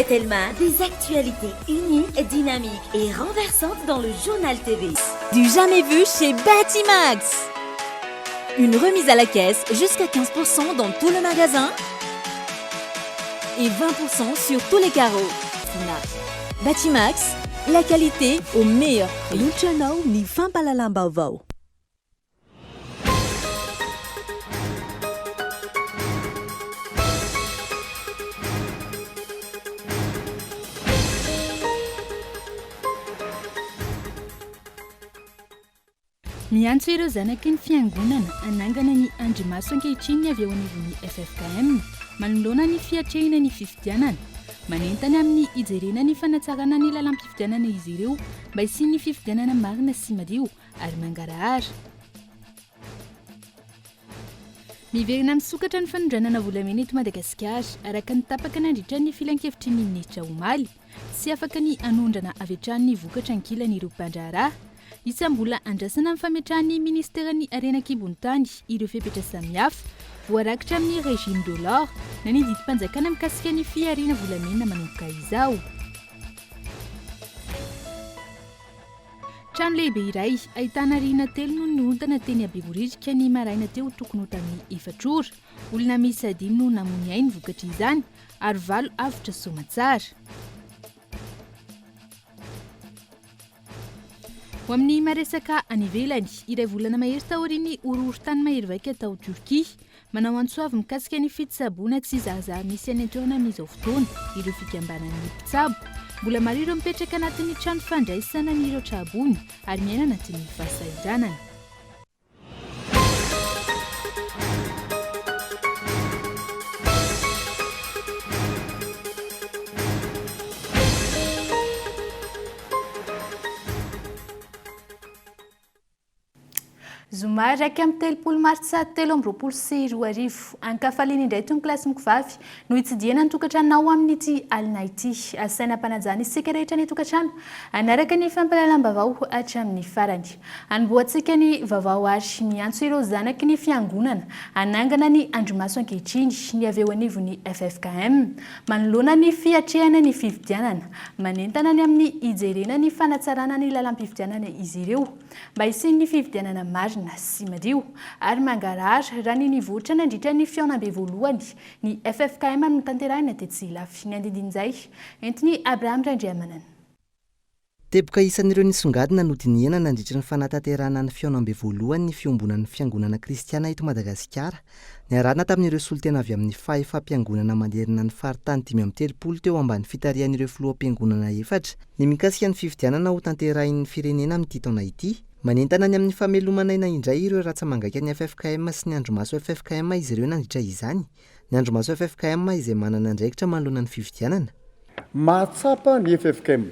Telma, des actualités uniques, dynamiques et renversantes dans le Journal TV. Du jamais vu chez Batimax. Une remise à la caisse jusqu'à 15% dans tout le magasin et 20% sur tous les carreaux. Batimax, la qualité au meilleur prix. Manolotra anao ny fampahalalam-baovao. Miantso ireo zanaky ny fiangonana hanangana ny andrimaso ankehitriny ny avy eo anivon'ny ffkm manoloana ny fiatrehina ny fifidianana. Manentana amin'ny hijerena ny fanatsarana ny lalam-pifidianana izy ireo mba hisian'ny fifidianana marina sy madio ary mangarahara. Miverina misokatra ny fanondranana volamena eto Madagasikara, araka ny tapaka nandritra ny filankevitry ny minisitra omaly. Tsy afaka ny hanondrana avy hatrany ny vokatra ankilany ireo mpandraharaha. Isan'ny mbola andrasana ny fametrahan'ny minisiteran'ny Harena an-kibon'ny tany ireo fepetra samihafa voarakitra amin'ny régime de l'or na ny didim-panjakana mikasika ny fihariana volamena manomboka izao. Trano lehibe iray ahitana rihana telo no nirontana teny Behoririka ny maraina teo tokony ho tamin'ny efatra ora. Olona miisa dimy no namoy ny ainy vokatr'izany ary valo avotra soamantsara. Ho amin'ny maresaka any ivelany, iray volana mahery taorian'ny horohorontany mahery vaika tao Turquie, Manao antso avo mikasika ny fitsaboana tsy zahazaha misy any an-toerana amin'izao fotoana ireo fikambanan'ny mpitsabo. Mbola maro ireo mipetraka anatin'ny trano fandraisana an'ireo tra-boina ary miaina anatin'ny fahasahiranana. Zoma 31 martsa 2023, Ankafaliana indray itony kilasimiko vavy no hitsidihana ny tokantranonao amin'ity alina ity. Asaina am-panajana isika rehetra any an-tokantrano hanaraka ny fampahalalam-baovao hatramin'ny farany. Hanombohantsika ny vaovao ary miantso ireo zanaky ny fiangonana hanangana ny andrimaso ankehitriny ny avy eo anivon'ny ffkm manoloana ny fiatrehana ny fifidianana. Manentana ny amin'ny hijerena ny fanatsarana ny lalam-pifidianana izy ireo. Mba hisian'ny fifidianana marina sy madio ary mangarahara raha ny nivoitra nandritra ny fihaonambe voalohany ny ffkm notanterahina tetsy Ilafy. Ny andindin'izay, entin'i Abraham Randriamanana. Teboka isan'ireo nisongadina nodinihana nandritra ny fanatanterahana ny fihaonambe voalohany ny fiombonan'ny fiangonana kristiana eto Madagasikara, niarahana tamin'ireo solontena avy amin'ny fahefam-piangonana manerana ny faritany 35 teo ambany fitarihan'ireo filoham-piangonana efatra Ny mikasika ny fifidianana ho tanterahin'ny firenena amin'ity taona ity. Manentana ny amin'ny fameloman'aina indray ireo ratsa-mangaikan'ny ffkm sy ny andrimaso ffkm izy ireo nandritra izany. Ny andrimaso ffkm izay manana andraikitra manoloana ny fifidianana. Mahatsapa ny ffkm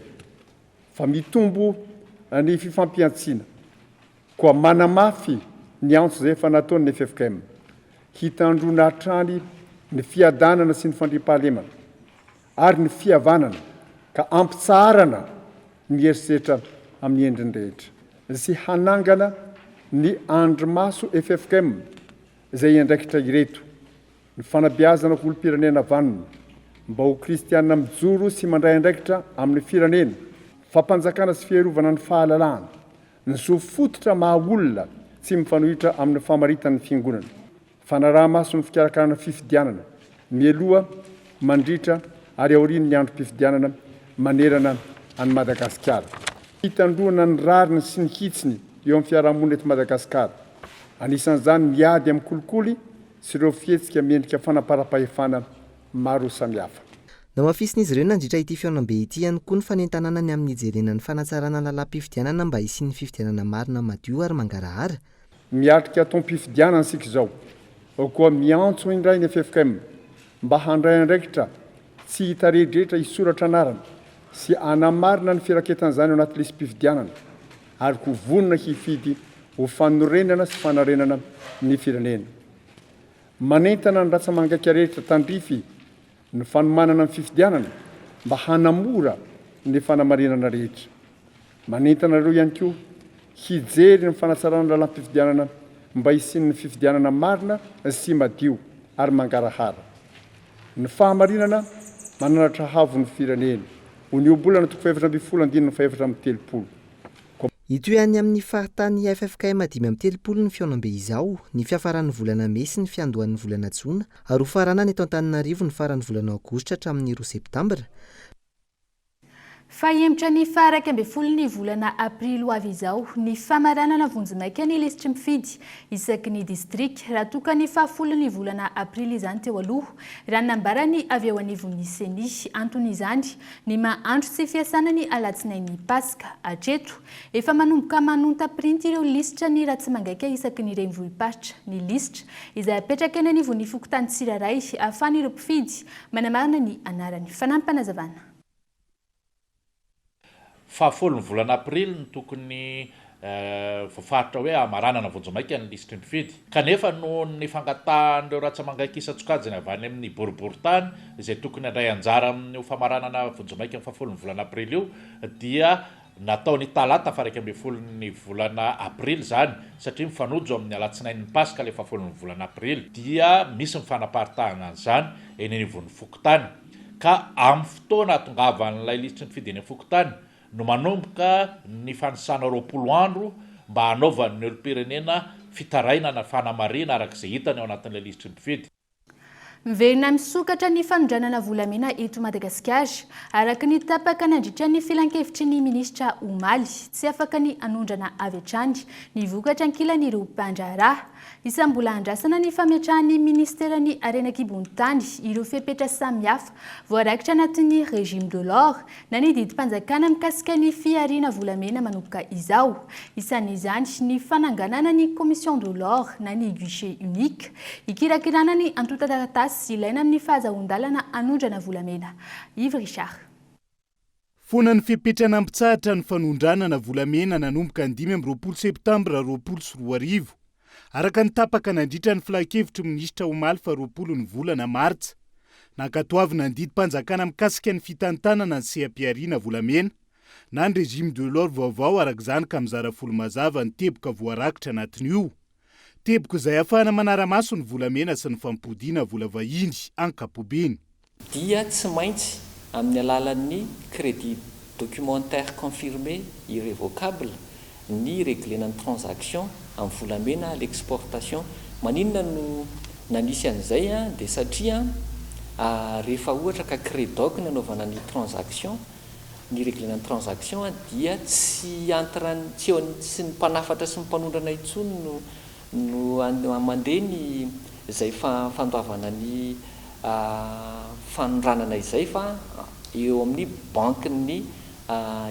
fa mitombo ny fifampihantsiana, koa manamafy ny antso izay efa nataony ny ffkm hitandroana hatrany ny fiadanana sy ny fandriampahalemana. ary ny fihavanana ka ampitsaharana ny herisetra amin'ny endriny rehetra sy hanangana ny andrimaso ffkm izay hiandraikitra ireto, ny fanabeazana ho olom-pirenena vanona mba ho kristiana mijoro sy mandray andraikitra amin'ny firenena, fampanjakana sy fiarovana ny fahalalahana, ny zo fototra maha olona tsy mifanohitra amin'ny famaritan'ny fiangonana. Fanaraha-maso ny fikarakarana fifidianana mialoha, mandritra ary aorian'ny androm-pifidianana manerana an'i Madagasikara. Fitandroana ny rariny sy ny hitsiny eo amin'ny fiarahamonina eto Madagasikara. Anisan'izany ny ady amin'ny kolikoly sy ireo fihetsika miendrika fanamparam-pahefana maro samihafa. Namafisin'izy ireo nandritra ity fihaonambe ity ihany koa ny fanentanana ny amin'ny hijerena ny fanatsarana ny lalàm-pifidianana mba hisian'ny fifidianana marina madio ary mangarahara. Miatrika taom-pifidianana isika izao, koa miantso indray ny ffkm mba handray andraikitra tsy hitaredretra hisoratra anarana sy hanamarina ny firaketan'izany ao anaty lisi-pifidianana ary ho vonona hifidy ho fanorenana sy fanarenana ny firenena. Manentana ny ratsa-mangaika rehetra tandrify ny fanomanana ny fifidianana mba hanamora ny fanamarinana rehetra. Manentana anareo ihany koa hijery ny fanatsarana ny lalam-pifidianana mba hisian'ny fifidianana marina sy madio ary mangarahara. Ny fahamarinana Mananatra havo ny firenena. Ho ny ohabolana toko fahefatra ambin'ny folo andininy fahefatra amby telopolo. Koa. Hitohy any amin'ny faritany ffkm 35 ny fihaonambe izao, ny fiafaran'ny volana mey sy ny fiandohan'ny volana jona ary hofaranana eto Antananarivo ny faran'ny volana aogositra hatramin'ny roa septambra. Fa hihemotra ny faha-21 ny volana aprily ho avy izao ny famaranana vonjimaika ny lisitry mifidy isaky ny distrika, raha toa ka ny fahafolon'ny volana aprily izany teo aloha, raha ny nambaran'ny avy eo anivon'ny Ceni. Anton'izany ny maha andro tsy fiasana ny alatsinain'ny Paska. Hatreto, efa manomboka manonta printy ireo lisitra ny Ratsimangaika isaky ny renivohi-paritra ny lisitra izay apetraka eny anivon'ny fokontany tsirairay ahafahan'ireo mpifidy manamarina ny anarany. Fanampim-panazavana. Fahafolo ny volana aprily no tokony voafaritra hoe hamaranana vonjimaika ny lisitry ny mpifidy. Kanefa noho ny fangatahan'ireo ratsa-mangaika isan-tsokajiny avy any amin'ny boriborintany izay tokony handray anjara amin'io famaranana vonjimaika ny fahafolon'ny volana aprily io dia natao ny talata faha 11 ny volana aprily izany satria mifanojo amin'ny alatsinain'ny paska ilay fahafolon'ny volana aprily dia misy ny fanaparitahana an'izany eny anivon'ny fokontany. Ka amin'ny fotoana hahatongavan'ilay lisitry ny mpifidy eny amin'ny fokontany no manomboka ny fanisana 20 andro mba hanaovan'ny olom-pirenena fitarainana fanamarihana araka izay hitany ao anatin'ilay lisitry ny mpifidy. Miverina misokatra ny fanondranana volamena eto Madagasikara, araka ny tapaka nandritra ny filankevitry ny minisitra omaly. Tsy afaka ny hanondrana avy hatrany ny vokatra ankilan'ireo mpandraharaha. Isan'ny mbola andrasana ny fametrahan'ny minisiteran'ny Harena an-kibon'ny tany ireo fepetra samihafa voaraikitra anatin'ny régime de l'or na ny didim-panjakana mikasika ny fihariana volamena manomboka izao. Isan'izany ny fananganana ny commission de l'or na ny guichet unique hikirakirana ny antontan-taratasy ilaina amin'ny fahazahoan-dalana hanondrana volamena. Yves Richard. Foana ny fepetra nampitsahatra ny fanondranana volamena nanomboka ny 25 septambra 2020, araka ny tapaka nandritra ny filankevitry ny minisitra omaly faha 20 ny volana martsa. Nankatoavina ny didim-panjakana mikasika ny fitantanana ny seha-pihariana volamena na ny régime de l'or vaovao araka izany ka mizara folo mazava ny teboka voarakitra anatin'io teboka izay ahafahana manara-maso ny volamena sy ny fampodiana vola vahiny ankapobeny. Dia tsy maintsy amin'ny alalan'ny crédit documentaire confirmé irrévocable ny reglena ny transaction amin'ny volamena à l'exportation. Maninona no nanisy an'izay dia satria rehefa ohatra ka crédoc ny anaovana ny transaction, ny reglena ny transaction dia tsy entre ny tsy eo tsy ny mpanafatra sy ny mpanondrana intsony no no mandeha ny izay fandoavana ny fanondranana izay fa eo amin'ny banquen'ny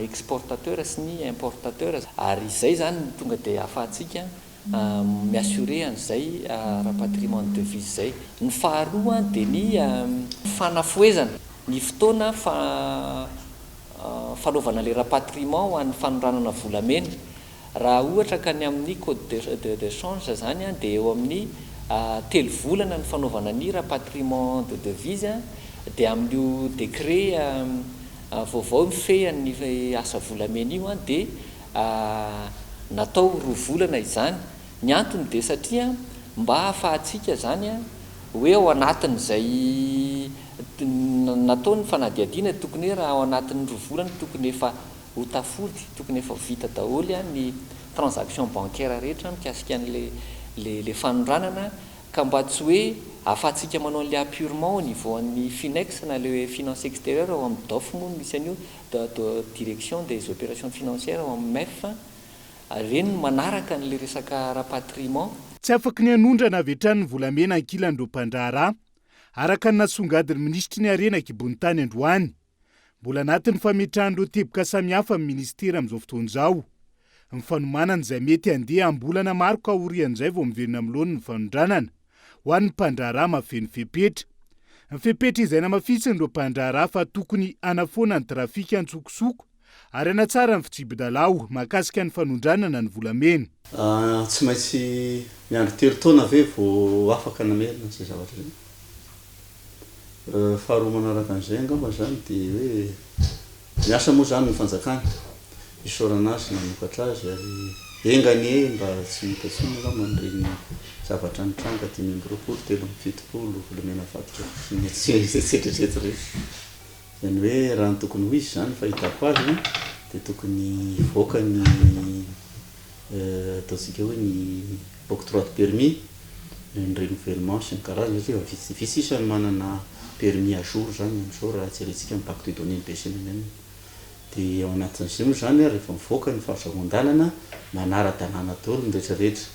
exportateur sy ny importateur ary izay izany no tonga dia ahafahantsika mi-assurer an'izay rapatriement de devise izay. Ny faharoa dia ny fanafohezana ny fotoana fanaovana ilay rapatriement ho an'ny fanondranana volamena. Raha ohatra ka ny amin'ny code de de change izany dia eo amin'ny telo volana ny fanaovana ny rapatriement de devise dia amin'io décret vaovao mifehy an'ny asa volamena io dia natao roa volana izany. Ny antony dia satria mba hahafahantsika izany hoe ao anatin'izay natao ny fanadihadiana tokony hoe raha ao anatin'ny roa volana tokony efa ho tafody, tokony efa ho vita daholo ny transaction bancaire rehetra mikasika an'ilay ilay fanondranana ka mba tsy hoe ahafahantsika manao an'ilay apurement au niveau an'ny Finex na ilay finance extérieure ao amin'ny DOF moa no misy an'io, direction des opérations financières ao amin'ny MEF, ireny no manaraka an'ilay resaka rapatriement. Tsy afaky ny hanondrana avy hatrany ny volamena ankilan'ireo mpandraharaha, araka ny nasongadin'ny minisitry ny Harena an-kibon'ny tany androany. Mbola anatin'ny fametrahan'ireo teboka samihafa ny minisitera amin'izao fotoana izao. Ny fanomanana izay mety handeha am-bolana maro ka aorian'izay vao miverina amin'ny laoniny ny fanondranana, ho an'ny mpandraharaha mahafeno fepetra. Ny fepetra izay namafisin'ireo mpandraharaha fa tokony hanafoana ny trafika an-tsokosoko ary hanatsara ny fitsipi-dalao mahakasika ny fanondranana ny volamena. Tsy maintsy miandry telo taona ve vao afaka namerina an'izay zavatra izay? Faharoa manaraka an'izay angamba izany dia hoe miasa moa izany ny fanjakana, isaorana azy nanokatra azy ary enga anie mba tsy hita intsony angamba ireny zavatra nitranga 25, 73, volamena avadika sy ny etsetra etsetra ireny. Izany hoe raha ny tokony ho izy izany ny fahitako azy dia tokony hivoaka ny ataontsika hoe ny octroi de permis, ny renouvellement sy ny karazany satria efa vitsy dia vitsy sisa ny manana permis à jour izany amin'izao raha jerentsika ny banque de données ny BCMM. Dia ao anatin'izay moa izany rehefa mivoaka ny fahazahoan-dalana manara-dalàna daholo ny rehetra rehetra.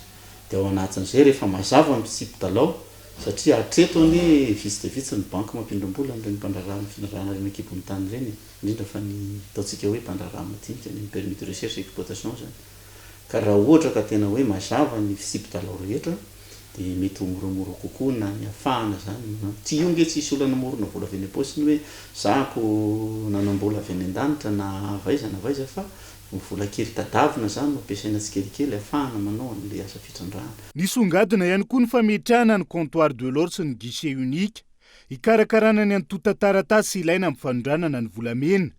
Dia ao anatin'izay rehefa mazava ny fitsipi-dalao satria hatreto anie vitsy dia vitsy ny banky mampindram-bola an'ireny mpandraharaha amin'ny fitondrana harena an-kibon'ny tany ireny e, indrindra fa ny ataontsika hoe mpandraharaha madinika, ny permis de recherche et exploitation izany. Ka raha ohatra ka tena hoe mazava ny fitsipi-dalao rehetra dia mety ho moramora kokoa na ny hafahana izany na tsy io nge tsisy olona namorona vola avy any am-paosiny hoe za ko nanam-bola avy any an-danitra na avy aiza na avy aiza fa ny vola kely tadavina izany no ampiasaina tsikelikely hafahana manao an'ilay asa fitrandrahana. Nisongadina ihany koa ny fametrahana ny comptoir de l'or sy ny guichet unique hikarakarana ny antontan-taratasy ilaina amin'ny fanondranana ny volamena.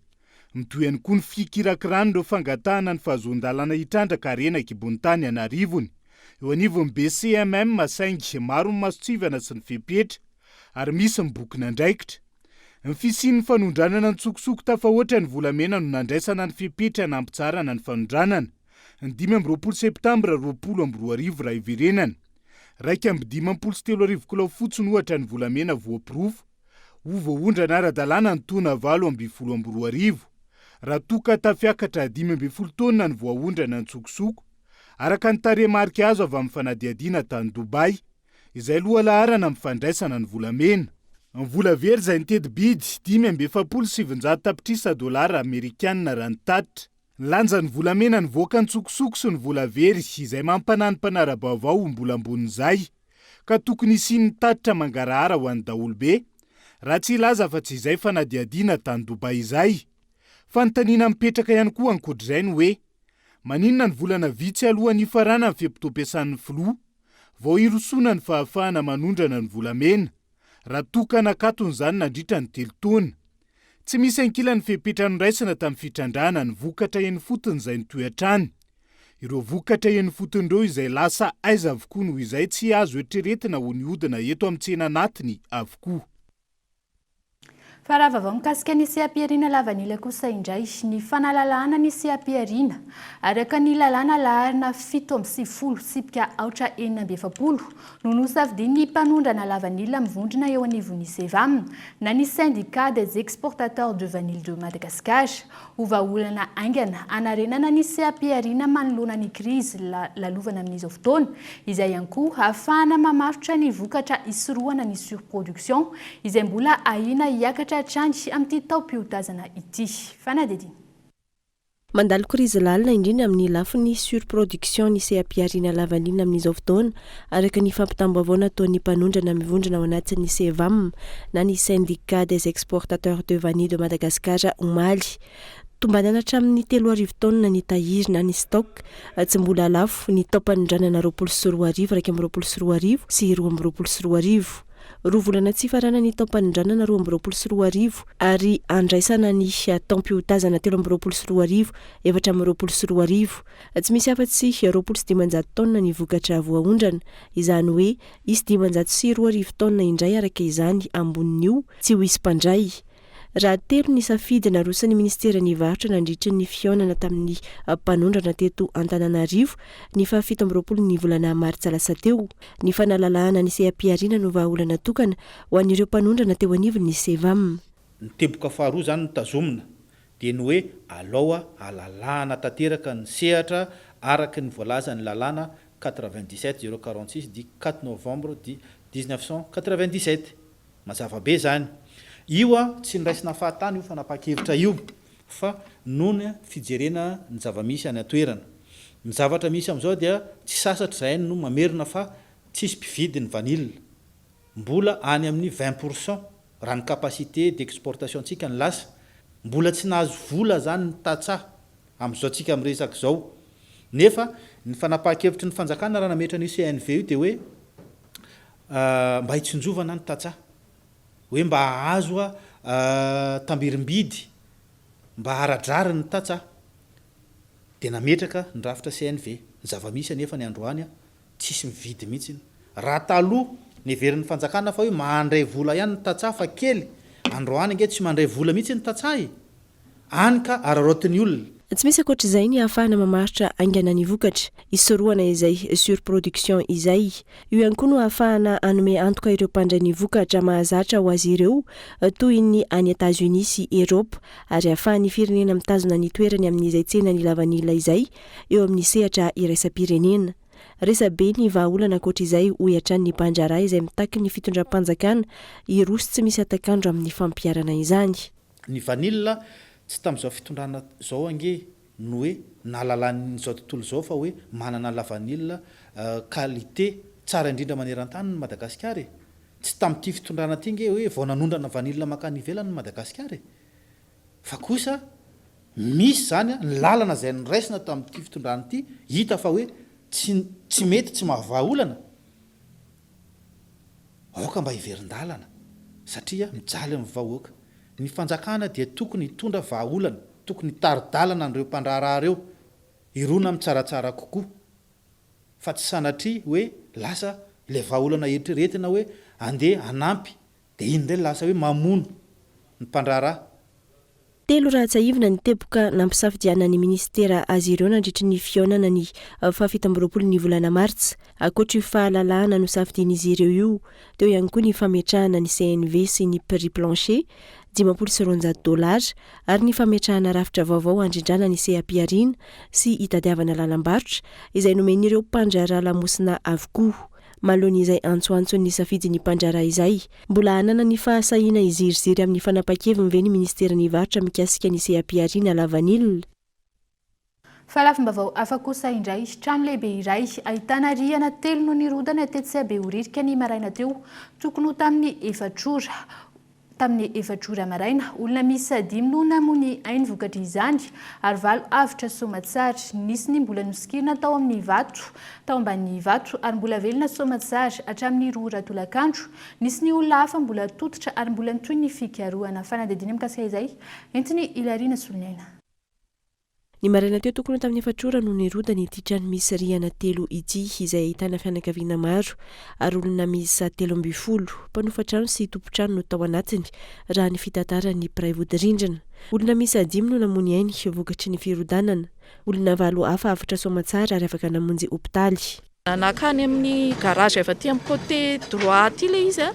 Mitohy ihany koa ny fikirakirana ireo fangatahana ny fahazoan-dalàna hitrandraka harena an-kibon'ny tany an'arivony eo anivon'ny BCMM saingy maro ny mason-tsivana sy ny fepetra ary misy ny bokin'andraikitra. Ny fisian'ny fanondranana an-tsokosoko tafahoatra ny volamena no nandraisana ny fepetra nampitsaharana ny fanondranana ny 25 septambra 2020 raha hiverenana. 3051 kilao fotsiny ohatra ny volamena voaporofo ho voaondrana ara-dalàna ny taona 2018, raha toa ka tafiakatra 15 taonina ny voaondrana an-tsokosoko, araka ny tarehimarika azo avy amin'ny fanadihadiana tany Dubaï, izay lohalaharana amin'ny fandraisana ny volamena. Ny vola very izay niteti-bidy 945 tapitrisa dolara amerikanina raha ny tatitra. Ny lanjan'ny volamena nivoaka an-tsokosoko sy ny vola very izay mampanahy ny mpanara-baovao ho mbola ambonin'izay, ka tokony hisian'ny tatitra mangarahara ho an'ny daholobe, raha tsy hilaza afa-tsy izay fanadihadiana tany Dubaï izay. Fanontaniana mipetraka ihany koa ankoatr'izay ny hoe, maninona ny volana vitsy alohan'ny hifaranan'ny fe-potoam-piasan'ny filoha vao hirosoana ny fahafahana manondrana ny volamena? raha toa ka nakatona izany nandritra ny telo taona. Tsy misy ankilany fepetra noraisina tamin'ny fitrandrahana ny vokatra eny ifotony izay nitohy hatrany. Ireo vokatra eny ifotony ireo izay lasa aiza avokoa noho izay tsy azo eritreretina ho nihodina eto amin'ny tsena anatiny avokoa. Fa raha vaovao mikasika ny seha-pihariana lavanila kosa indray, ny fanalalahana ny seha-pihariana araka ny lalàna laharana 97 tsipika aotra 46 no nosafidian'ny mpanondrana lavanila mivondrona eo anivon'ny Sevam na ny Syndicat des Exportateurs de Vanille de Madagascar ho vahaolana haingana hanarenana ny seha-pihariana manoloana ny krizy lalovana amin'izao fotoana, izay ihany koa hahafahana mamarotra ny vokatra hisorohana ny surproduction izay mbola ahiana hiakatra hatrany amin'ity taom-piotazana ity. Fanadihadiana. Mandalo krizy lalina indrindra amin'ny lafiny surproduction ny seha-pihariana lavanila amin'izao fotoana, araka ny fampitam-baovao nataon'ny mpanondrana mivondrona ao anatin'ny Sevam na ny Syndicat des Exportateurs de Vanille de Madagascar omaly. Tombanana hatramin'ny 3000 taonina ny tahiry na ny stock tsy mbola lafo ny taom-panondranana 2020, 2021 sy 2022. Roa volana tsy hifaranan'ny taom-panondranana 2022 ary handraisana ny taom-piotazana 2023, 2024. Tsy misy afa-tsy 520 taonina ny vokatra voaondrana, izany hoe hisy 2500 taonina indray araka izany ambonin'io tsy ho hisy mpandray. Raha telo ny safidy naroson'ny minisiteran'ny varotra nandritry ny fihaonana tamin'ny mpanondrana teto Antananarivo ny faha 27 ny volana martsa lasa teo. Ny fanalalahana ny seha-pihariana no vahaolana tokana ho an'ireo mpanondrana teo anivon'ny Sevam. Ny teboka faharoa izany no tazomina dia ny hoe alao alalahana tanteraka ny sehatra araka ny voalazan'ny lalàna 97 046 du 4 novembre 1997. Mazava be izany. Io tsy noraisina fahatany io fanapahan-kevitra io fa noho ny fijerena ny zava-misy any an-toerana. Ny zavatra misy amin'izao dia tsy sasatra izahay no mamerina fa tsisy mpividy ny vanille. Mbola any amin'ny 20 pour cent raha ny capacité d'exportation-ntsika ny lasa. Mbola tsy nahazo vola izany ny tantsaha amin'izao tsika miresaka izao. Nefa ny fanapahan-kevitry ny fanjakana raha nametra an'io CNV io dia hoe mba hitsinjovana ny tantsaha, hoe mba hahazo tamberim-bidy mba ara-drariny ny tantsaha, dia nametraka ny rafitra CNV. Ny zava-misy anefa ny androany, tsisy mividy mihitsy. Raha taloha, neverin'ny fanjakana fa hoe mandray vola ihany ny tantsaha fa kely. Androany ange tsy mandray vola mihitsy ny tantsaha e! Any ka araraotin'ny olona. Tsy misy ankoatr'izay ny ahafahana mamaritra haingana ny vokatra, hisorohana izay surproduction izay. Io ihany koa no ahafahana hanome antoka ireo mpandray ny vokatra mahazatra ho azy ireo toy ny any Etats-Unis sy Eropa ary ahafahan'ny firenena mitazona ny toerany amin'izay tsenan'ny lavanila izay eo amin'ny sehatra iraisam-pirenena. Resa-be ny vahaolana ankoatra izay, hoy hatrany ny mpandraharaha izay mitaky ny fitondram-panjakana hiroso tsy misy hatak'andro amin'ny fampiharana izany. Ny vanille tsy tamin'izao fitondrana izao ange no hoe nahalalan'izao tontolo izao fa hoe manana lavanille qualité tsara indrindra maneran-tany ny Madagasikara e! Tsy tamin'ity fitondrana ity ange hoe vao nanondrana vanille mankany ivelany ny Madagasikara e! Fa kosa misy izany ny lalana izay noraisina tamin'ity fitondrana ity hita fa hoe tsy tsy mety tsy mahavaha olana. Aoka mba hiverin-dalana satria mijaly ny vahoaka. Ny fanjakana dia tokony hitondra vahaolana, tokony hitari-dalana an'ireo mpandraharaha ireo hirona amin'ny tsaratsara kokoa fa tsy sanatria hoe lasa ilay vahaolana eritreretina hoe andeha hanampy dia iny indray lasa hoe mamono ny mpandraharaha. Telo raha tsiahivina ny teboka nampisafidianan'ny minisitera azy ireo nandritry ny fihaonana ny fahafito amby 20 ny volana martsa. Ankoatra io fahalalahana nosafidian'izy ireo io, teo ihany koa ny fametrahana ny CNV sy ny prix plancher, 250 dolara, ary ny fametrahana rafitra vaovao handrindrana ny seha-pihariana sy hitadiavana lalam-barotra, izay nomen'ireo mpandraharaha lamosina avokoa. Manoloana izay antsoantson'ny safidin'ny mpandraharaha izay, mbola hanana ny fahasahiana hiziriziry amin'ny fanapahan-keviny ve ny minisiteran'ny varotra mikasika ny seha-pihariana lavanila? Fa lafim-baovao hafa kosa indray, trano lehibe iray ahitana rihana telo no nirodana tetsy Behoririka ny maraina teo, tokony ho tamin'ny efatra ora. Tamin'ny efatra ora maraina, olona miisa dimy no namoy ny ainy vokatr'izany ary valo avotra soamatsara. Nisy ny mbola nosikirina tao amin'ny vato, tao ambanin'ny vato ary mbola velona soamatsara hatramin'ny roa ora tolakandro. Nisy ny olona hafa mbola tototra ary mbola nitohy ny fikarohana. Fanadihadiana mikasika izay, entin'i Hilariana Soloniaina. Ny maraina teo tokony ho tamin'ny efatra ora no nirodana ity trano misy rihana telo ity izay ahitana fianakaviana maro ary olona miisa 13, mpanofa trano sy tompon-trano no tao anatiny raha ny fitantaran'ny mpiray vodirindrina. Olona miisa dimy no namoy ny ainy vokatry ny firodanana. Olona valo hafa avotra soamantsara ary afaka namonjy hopitaly. Nankany amin'ny garage avy aty amin'ny côté droit aty ilay izy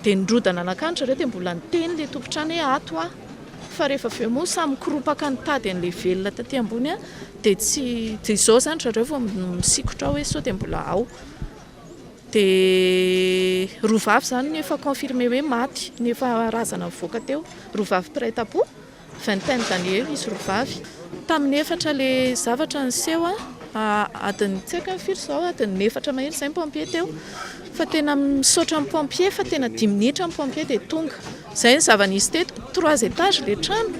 dia nirodana nankany zareo dia mbola niteny ilay tompon-trano hoe ato aho fa rehefa avy eo moa samy nikoropaka nitady an'ilay velona taty ambony dia tsy dia izao izany zareo vao misikotra ao hoe sao dia mbola ao dia roa vavy izany no efa confirmé hoe maty ny efa razana nivoaka teo, roa vavy mpiray tampo. Vingtaine d'années eo izy roa vavy. Tamin'ny efatra ilay zavatra niseho a, adiny tsy haiko firy izao, adiny efatra mahery izay ny pompier teo. Fa tena misaotra ny pompier fa tena dimy minitra ny pompier dia tonga. Izay ny zava-nisy teto, trois étages ilay trano,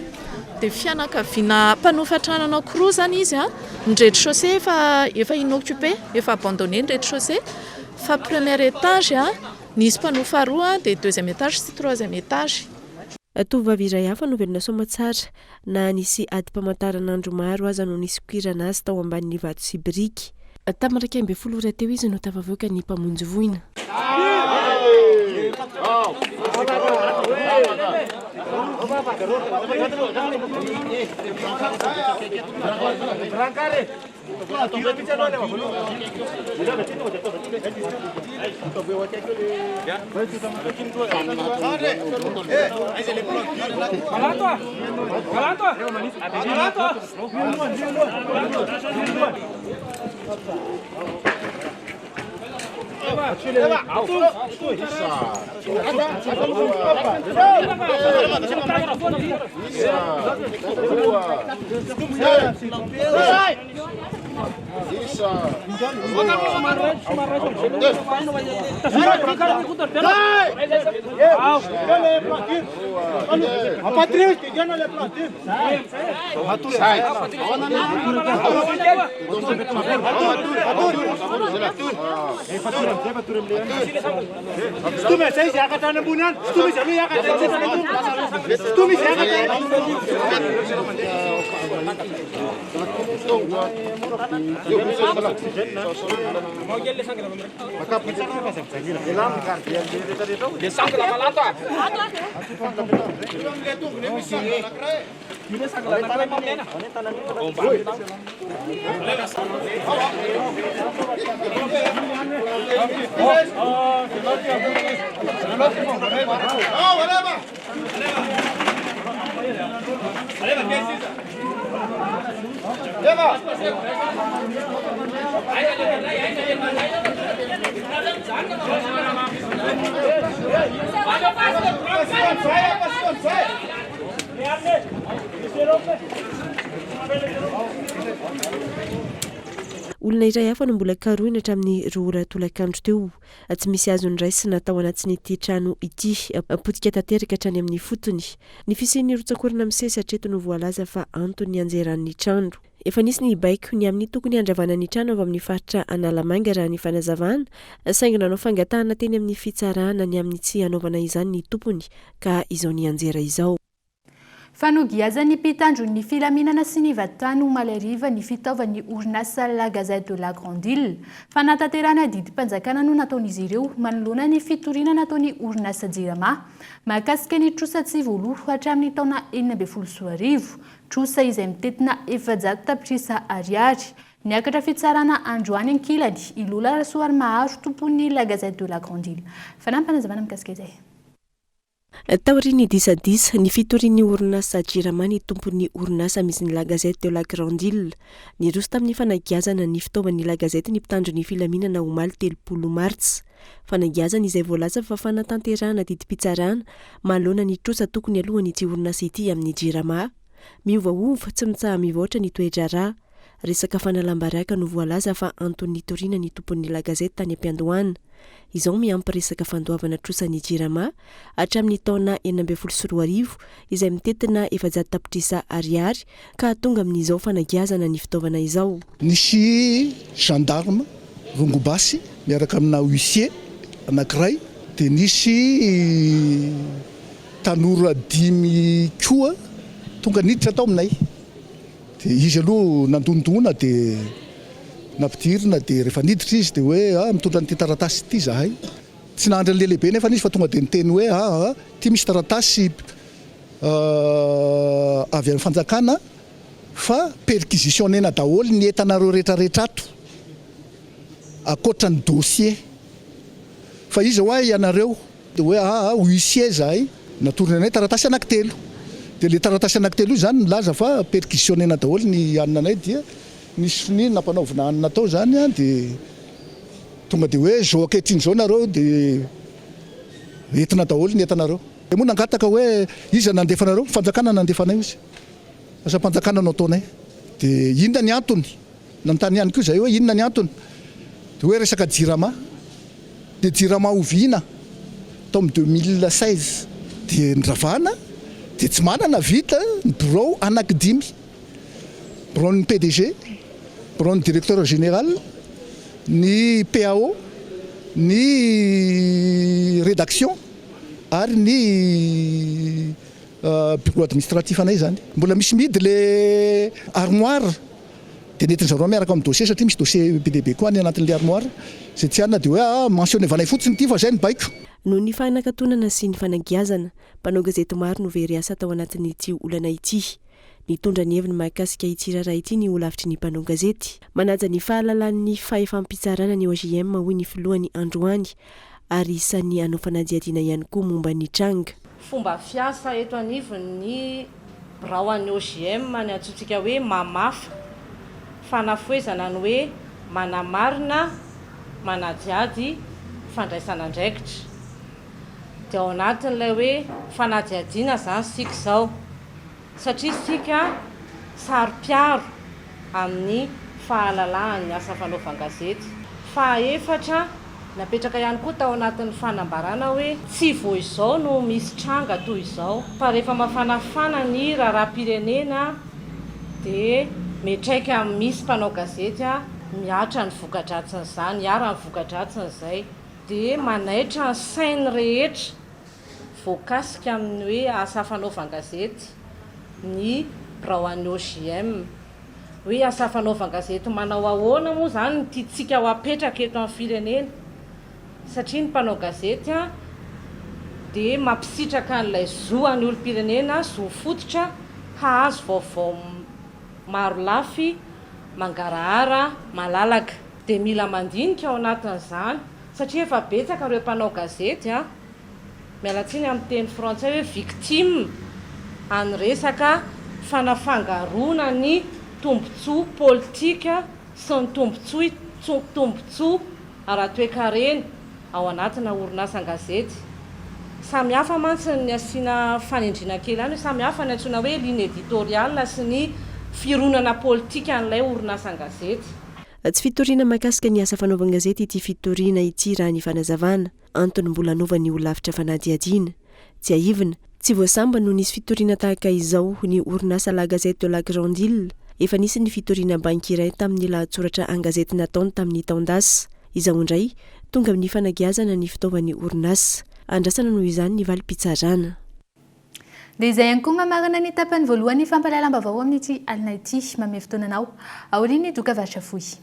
dia fianakaviana mpanofa trano anankiroa izany izy a, ny rez-de-chaussée efa efa inoccupé, efa abandonné ny rez-de-chaussée, fa premier étage a, nisy mpanofa roa dia deuxième étage sy troisième étage. Tovovavy iray hafa no velona soamatsara na nisy adim-pamantaranandro maro aza no nisokirana azy tao ambanin'ny vato sy biriky. Tamin'ny 11 ora teo izy no tafavoaka ny mpamonjy voina. Olona iray hafa no mbola karohina hatramin'ny roa ora tolakandro teo. Tsy misy azo noraisina tao anatin'ity trano ity. Potika tanteraka hatrany amin'ny fotony. Ny fisian'ny rotsak'orana misesy hatreto no voalaza fa antony nianjeran'ny trano. Efa nisy ny baiko ny amin'ny tokony handravana ny trano avy amin'ny faritra Analamanga raha ny fanazavana, saingy nanao fangatahana teny amin'ny fitsarana ny amin'ny tsy hanaovana izany ny tompony ka izao nianjera izao. Fanogiazan'ny mpitandro ny filaminana sy ny vadintany omaly hariva ny fitaovan'ny orinasa La Gazette de la Grande Ile. Fanatanterahana didim-panjakana no nataon'izy ireo manoloana ny fitoriana nataon'ny orinasa Jirama mahakasika ny trosa tsy voaloa hatramin'ny taona 2016. Trosa izay mitentina 400 tapitrisa ariary. Niakatra fitsarana androany ankilany i Lola Rasoarimaharo tompon'ny La Gazette de la Grande Ile. Fanampinazavana mikasika izay. Taorian'ny disadisa, ny fitorian'ny orinasa Jirama ny tompon'ny orinasa misy ny La Gazette de la Grande Ile. Niroso tamin'ny fanagiazana ny fitaovan'ny La Gazette ny mpitandro ny filaminana omaly 30 martsa. Fanagiazana izay voalaza fa fanatanterahana didim-pitsarana manoloana ny trosa tokony alohan'ity orinasa ity amin'ny Jirama. Miovaova, tsy mitsaha-mivoatra ny toe-draharaha. Resaka fanalam-baraka no voalaza fa antony nitoriana ny tompon'ny La Gazette tany am-piandohana. Izao miampy resaka fandoavana trosan'ny Jirama hatramin'ny taona 2016 izay mitentina 400 tapitrisa ariary ka hahatonga amin'izao fanagiazana ny fitaovana izao. Nisy gendarme rongo-basy miaraka amina huissier anankiray dia nisy tanora dimy koa tonga niditra tao aminay. Dia izy aloha nandondona dia nampidirina dia rehefa niditra izy dia hoe ah mitondra an'ity taratasy ity izahay. Tsy nahandry an'ilay lehibe nefa izy fa tonga dia niteny hoe ah ity misy taratasy avy amin'ny fanjakana fa perquisitionner-na daholo ny entanareo rehetrarehetra ato ankoatra ny dossier. Fa iza hoa ianareo? Dia hoe aa huissier izahay, natorony anay taratasy anankitelo. Dia ilay taratasy anankitelo io izany milaza fa perquisitionner-na daholo ny hanina anay dia nisy sonia nampanaovina hanina tao izany an, dia tonga dia hoe izao ankehitriny izao nareo dia entina daholo ny entanareo. Dia moa nangataka hoe iza nandefa anareo? Fanjakana nandefa anay hozy. Asam-panjakana no ataonay. Dia inona ny antony? Nanontany ihany koa izahay hoe inona ny antony? Dia hoe resaka jirama. Dia jirama oviana? Tao amin'ny 2016. Dia noravana, dia tsy manana vita ny birao anankidimy. Biraon'ny PDG, biraon'ny directeur général, ny PAO, ny rédaction ary ny bureau administratif anay izany. Mbola misy mihidy le armoire. Dia nentin-dry zareo miaraka amin'ny dossier satria misy dossier be dia be koa any anatin'ilay armoire. Izay tsy anona dia hoe aa mentionner-vanay fotsiny ity fa izay no baiko. Noho ny fanakatonana sy ny fanagiazana, mpanao gazety maro no very asa tao anatin'ity olana ity. Nitondra ny heviny mahakasika ity raharaha ity ny holafitry ny mpanao gazety. Manaja ny fahalalan'ny fahefam-pitsarana ny OJM hoy ny filohany androany ary isan'ny hanao fanadihadiana ihany koa momba ny tranga. Fomba fiasa eto anivon'ny birao an'ny OJM ny antsointsika hoe mamafa, fanafohezana ny hoe manamarina, manadihady, fandraisana andraikitra. Dia ao anatin'ilay hoe fanadihadiana izany isika izao. Satria isika saro-piaro amin'ny fahalalahan'ny asa fanaovan-gazety. Fahaefatra, napetraka ihany koa tao anatin'ny fanambarana hoe tsy vao izao no misy tranga toy izao, fa rehefa mafanafana ny raharaham-pirenena dia miantraika amin'ny misy mpanao gazety mihatra ny voka-dratsin'izany, iharan'ny voka-dratsin'izay. Dia manaitra ny sain'ny rehetra Voakasika amin'ny hoe asa fanaovan-gazety ny birao an'ny OJM. Hoe asa fanaovan-gazety manao ahoana moa izany no tiantsika ho apetraka eto amin'ny firenena? Satria ny mpanao gazety dia mampisitraka an'ilay zo an'ny olom-pirenena, zo fototra hahazo vaovao marolafy, mangarahara, malalaka. Dia mila mandinika ao anatin'izany satria efa betsaka ireo mpanao gazety an, miala tsiny amin'ny teny frantsay hoe victime an'ny resaka fanafangaroana ny tombotsoa politika sy ny tombotsoa tombotsoa ara-toekarena ao anatina orinasan-gazety. Samy hafa mantsy ny asiana fanindriana kely ihany hoe samy hafa ny antsoina hoe ligne éditoriale sy ny fironana politikan'ilay orinasan-gazety. Tsy fitoriana mahakasika ny asa fanaovan-gazety ity fitoriana ity raha ny fanazavana. Antony mbola anaovan'ny holafitra fanadihadiana. Tsiahivina, tsy vao sambany no nisy fitoriana tahaka izao ny orinasa La Gazette de la Grande Ile. Efa nisy ny fitoriana banky iray tamin'ny lahatsoratra an-gazety nataony tamin'ny taon-dasa. Izao indray, tonga amin'ny fanagiazana ny fitaovan'ny orinasa. Andrasana noho izany ny valim-pitsarana. Dia izay ihany koa mamarana ny tapany voalohan'ny fampahalalam-baovao amin'ity alina ity. Manome fotoana anao aorian'ny doka varotra fohy.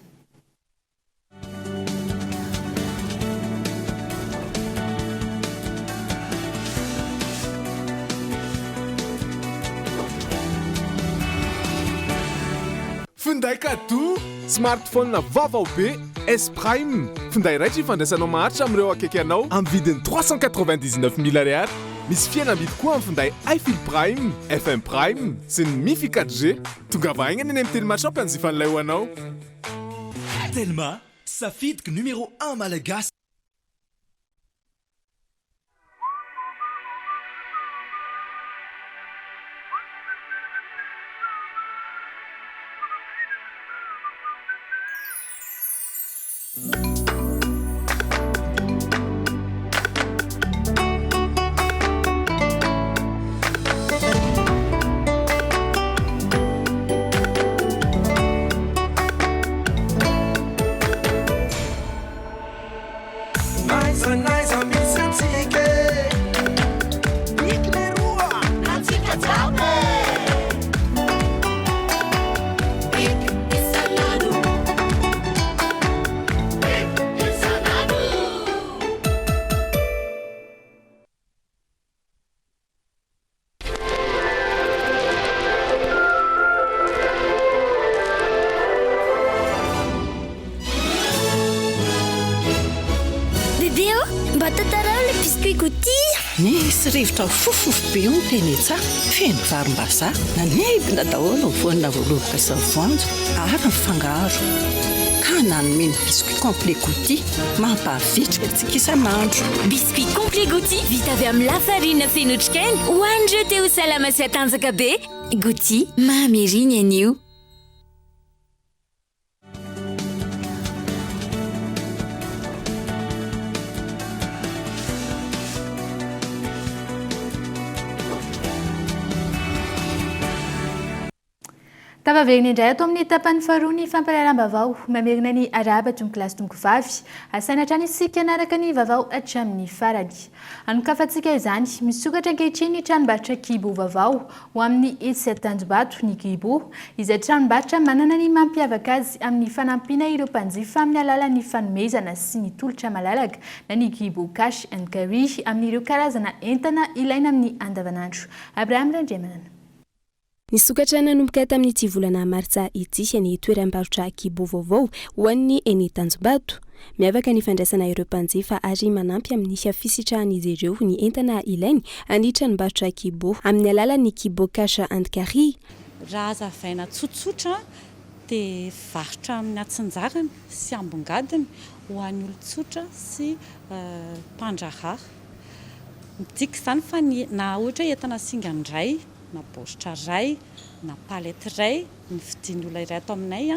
Finday cadeau, smartphone vaovao be, S Prime, finday raitra ifandraisanao maharitra amin'ireo akaiky anao amin'ny vidiny 399 mille ariary. Misy fihenam-bidy koa amin'ny finday iFeel Prime, FM Prime sy ny Mifi 4G. Tongava haingana eny amin'ny Telma Shop hanjifa an'ilay ho anao. Telma, safidiko numéro un malagasy. N'aiza n'aiza misy antsika e Big leroa antsika jiaby e Big isan'andro Big isan'andro. Bebe ô, mba tantarao ilay biscuit Gouty. Nisy rivotra mifofofofo be io ny teny an-tsaha, feno varim-bazaha, nanidina daholo ny voanina voaloboka sy ny voanjo ary ny fangaro. Ka nanome ny biscuit complet Gouty mampavitrika antsika isan'andro. Biscuit complet Gouty vita avy amin'ny lafarina feno otrikaina ho an'ireo te ho salama sy hatanjaka be. Gouty, mamy ery ny anio. Tafaverina indray ato amin'ny tapany faharoa ny fampahalalam-baovao. Mamerina ny arahaba tompokolahy sy tompokovavy. Asaina hatrany isika hanaraka ny vaovao hatramin'ny farany. Hanokafantsika izany. Misokatra ankehitriny ny tranombarotra Kibo vaovao ho amin'ny etsy Tanjombato, ny Kibo, izay tranombarotra manana ny mampiavaka azy amin'ny fanampiana ireo mpanjifa amin'ny alalan'ny fanomezana sy ny tolotra malalaka na ny Kibo Cash and Carry amin'ireo karazana entana ilaina amin'ny andavanandro. Abraham Randriamanana. Nisokatra nanomboka tamin'ity volana martsa ity ny toeram-barotra Kibo vaovao ho an'ny eny Tanjombato. Miavaka ny fandraisana ireo mpanjifa ary manampy amin'ny fisitrahan'izy ireo ny entana ilainy ny tranombarotra Kibo amin'ny alalan'ny Kibo Cash and Carry. Raha hazavaina tsotsotra dia varotra amin'ny antsinjarany sy ambongadiny ho an'ny olon-tsotra sy mpandraharaha. Midika izany fa ny na ohatra hoe entana singany iray na baoritra iray na palette iray ny vidian'ny olona iray ato aminay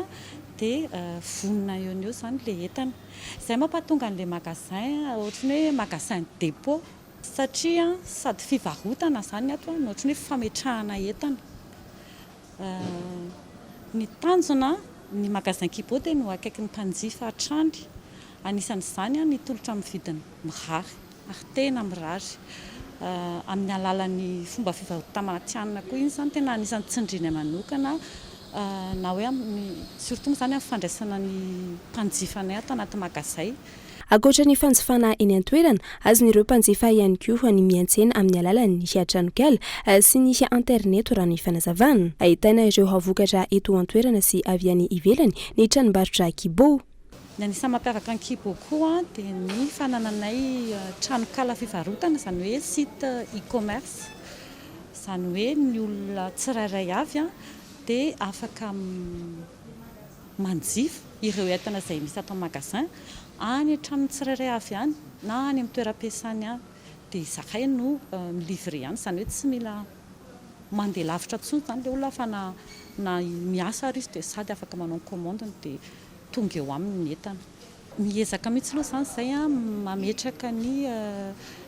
dia vonona eo no eo izany ilay entana. Izay mampatonga an'ilay magasin ohatran'ny hoe magasin dépôt satria sady fivarotana izany ny ato no ohatran'ny hoe fametrahana entana. Ny tanjona, ny magasin Kibo dia ny ho akaikin'ny mpanjifa hatrany. Anisan'izany ny tolotra amin'ny vidiny mirary. ary tena mirary amin'ny alalan'ny fomba fivarotana matihanina koa iny izany tena anisan'ny tsindriana manokana na hoe amin'ny surtout moa izany amin'ny fandraisana ny mpanjifa anay ato anaty magazay. Ankoatra ny fanjifana eny an-toerana, azon'ireo mpanjifa ihany koa ny miantsena amin'ny alalan'ny tranonkala sy ny interneto raha ny fanazavana. Ahitana ireo vokatra eto an-toerana sy avy any ivelany ny tranombarotra Kibo. Ny anisan'ny mampiavaka ny Kibo koa dia ny fanananay tranonkala fivarotana, izany hoe site e-commerce. Izany hoe ny olona tsirairay avy dia afaka manjifa ireo entana izay misy ato amin'ny magasin any an-tranony tsirairay avy any na any amin'ny toeram-piasany any dia izahay no mi-livrer any, izany hoe tsy mila mandeha lavitra intsony izany ilay olona fa na na miasa ary izy dia sady afaka manao ny commande-ny dia tonga eo aminy ny entana. Miezaka mihitsy aloha izany izahay mametraka ny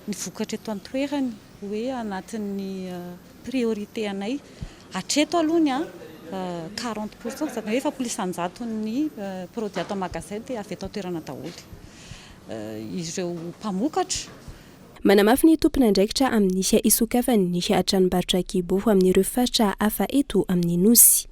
ny vokatra eto an-toerana hoe anatin'ny priorité anay. Hatreto aloha ny 40 pourcent, izany hoe 40 isan-jaton'ny produit ato amin'ny magasin dia avy eto an-toerana daholo. Ireo mpamokatra. Manamafy ny tompon'andraikitra amin'ny hisokafan'ny tranombarotra Kibo amin'ireo faritra hafa eto amin'ny Nosy.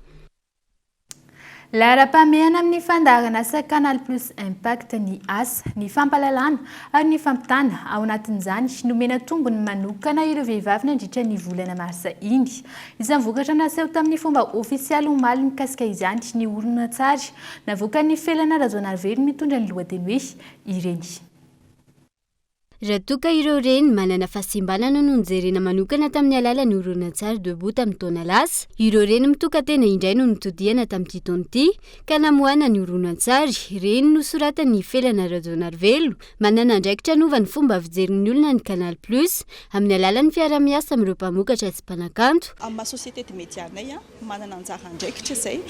Laharam-pahamehana amin'ny fandaharanasa Canal Plus Impact ny asa, ny fampahalalana ary ny fampitana. Ao anatin'izany, nomena tombony manokana ireo vehivavy nandritra ny volana marsa iny. Isan'ny vokatra naseho tamin'ny fomba ofisialy omaly mikasika izany ny horonantsary navoakan'ny Felana Rajaonarivelo mitondra ny lohateny hoe Ireny. Raha toa ka ireo reny manana fahasembanana no nojerena manokana tamin'ny alalan'ny horonantsary Debout tamin'ny taona lasa, ireo reny mitoka-tena indray no notodihana tamin'ity taona ity ka namoahana ny horonantsary Reny nosoratan'i Felana Rajaonarivelo. Manana andraikitra hanova ny fomba fijerin'ny olona ny Canal Plus amin'ny alalan'ny fiaraha-miasa amin'ireo mpamokatra sy mpanakanto. Amin'ny maha société de média anay, Manana anjara andraikitra izay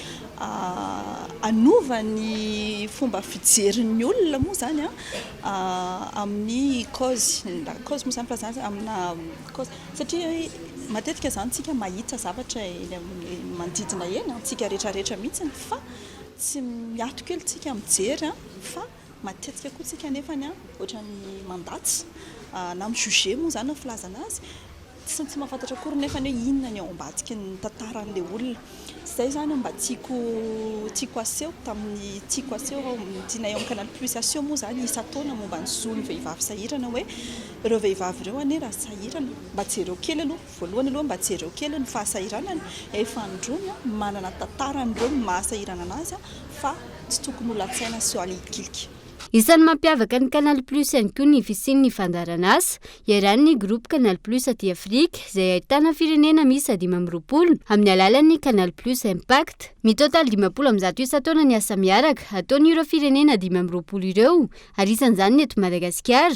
hanova ny fomba fijerin'ny olona moa izany amin'ny cause, na cause moa izany filazana azy amina cause satria matetika izany isika mahita zavatra eny amin'ny manodidina eny, antsika rehetrarehetra mihitsy fa tsy miato kely isika mijery fa matetika koa isika nefany ohatran'ny mandatsa na mi-juger moa izany ny filazana azy. Tsy tsy mahafantatra akory nefany hoe inona ny ao ambadiky ny tantaran'ilay olona. Izay izany no mba tiako tiako aseho tamin'ny tiako aseho ao amin'ny tianay ao amin'ny Canal Plus aseho moa izany isan-taona momba ny zon'ny vehivavy sahirana hoe ireo vehivavy ireo anie raha sahirana mba jereo kely aloha voalohany aloha mba jereo kely ny fahasahiranany efa androny manana tantarany ireo ny mahasahirana anazy fa tsy tokony ho latsaina sy ho alilikilika. Isan'ny mampiavaka ny Canal Plus ihany koa ny fisian'ny fandaharanasa iarahan'ny Groupe Canal Plus aty Afrika izay ahitana firenena miisa 25 amin'ny alalan'ny Canal Plus Impact. Mitotaly 150 isan-taona ny asa miaraka ataon'ireo firenena 25 ireo ary isan'izany ny eto Madagasikara.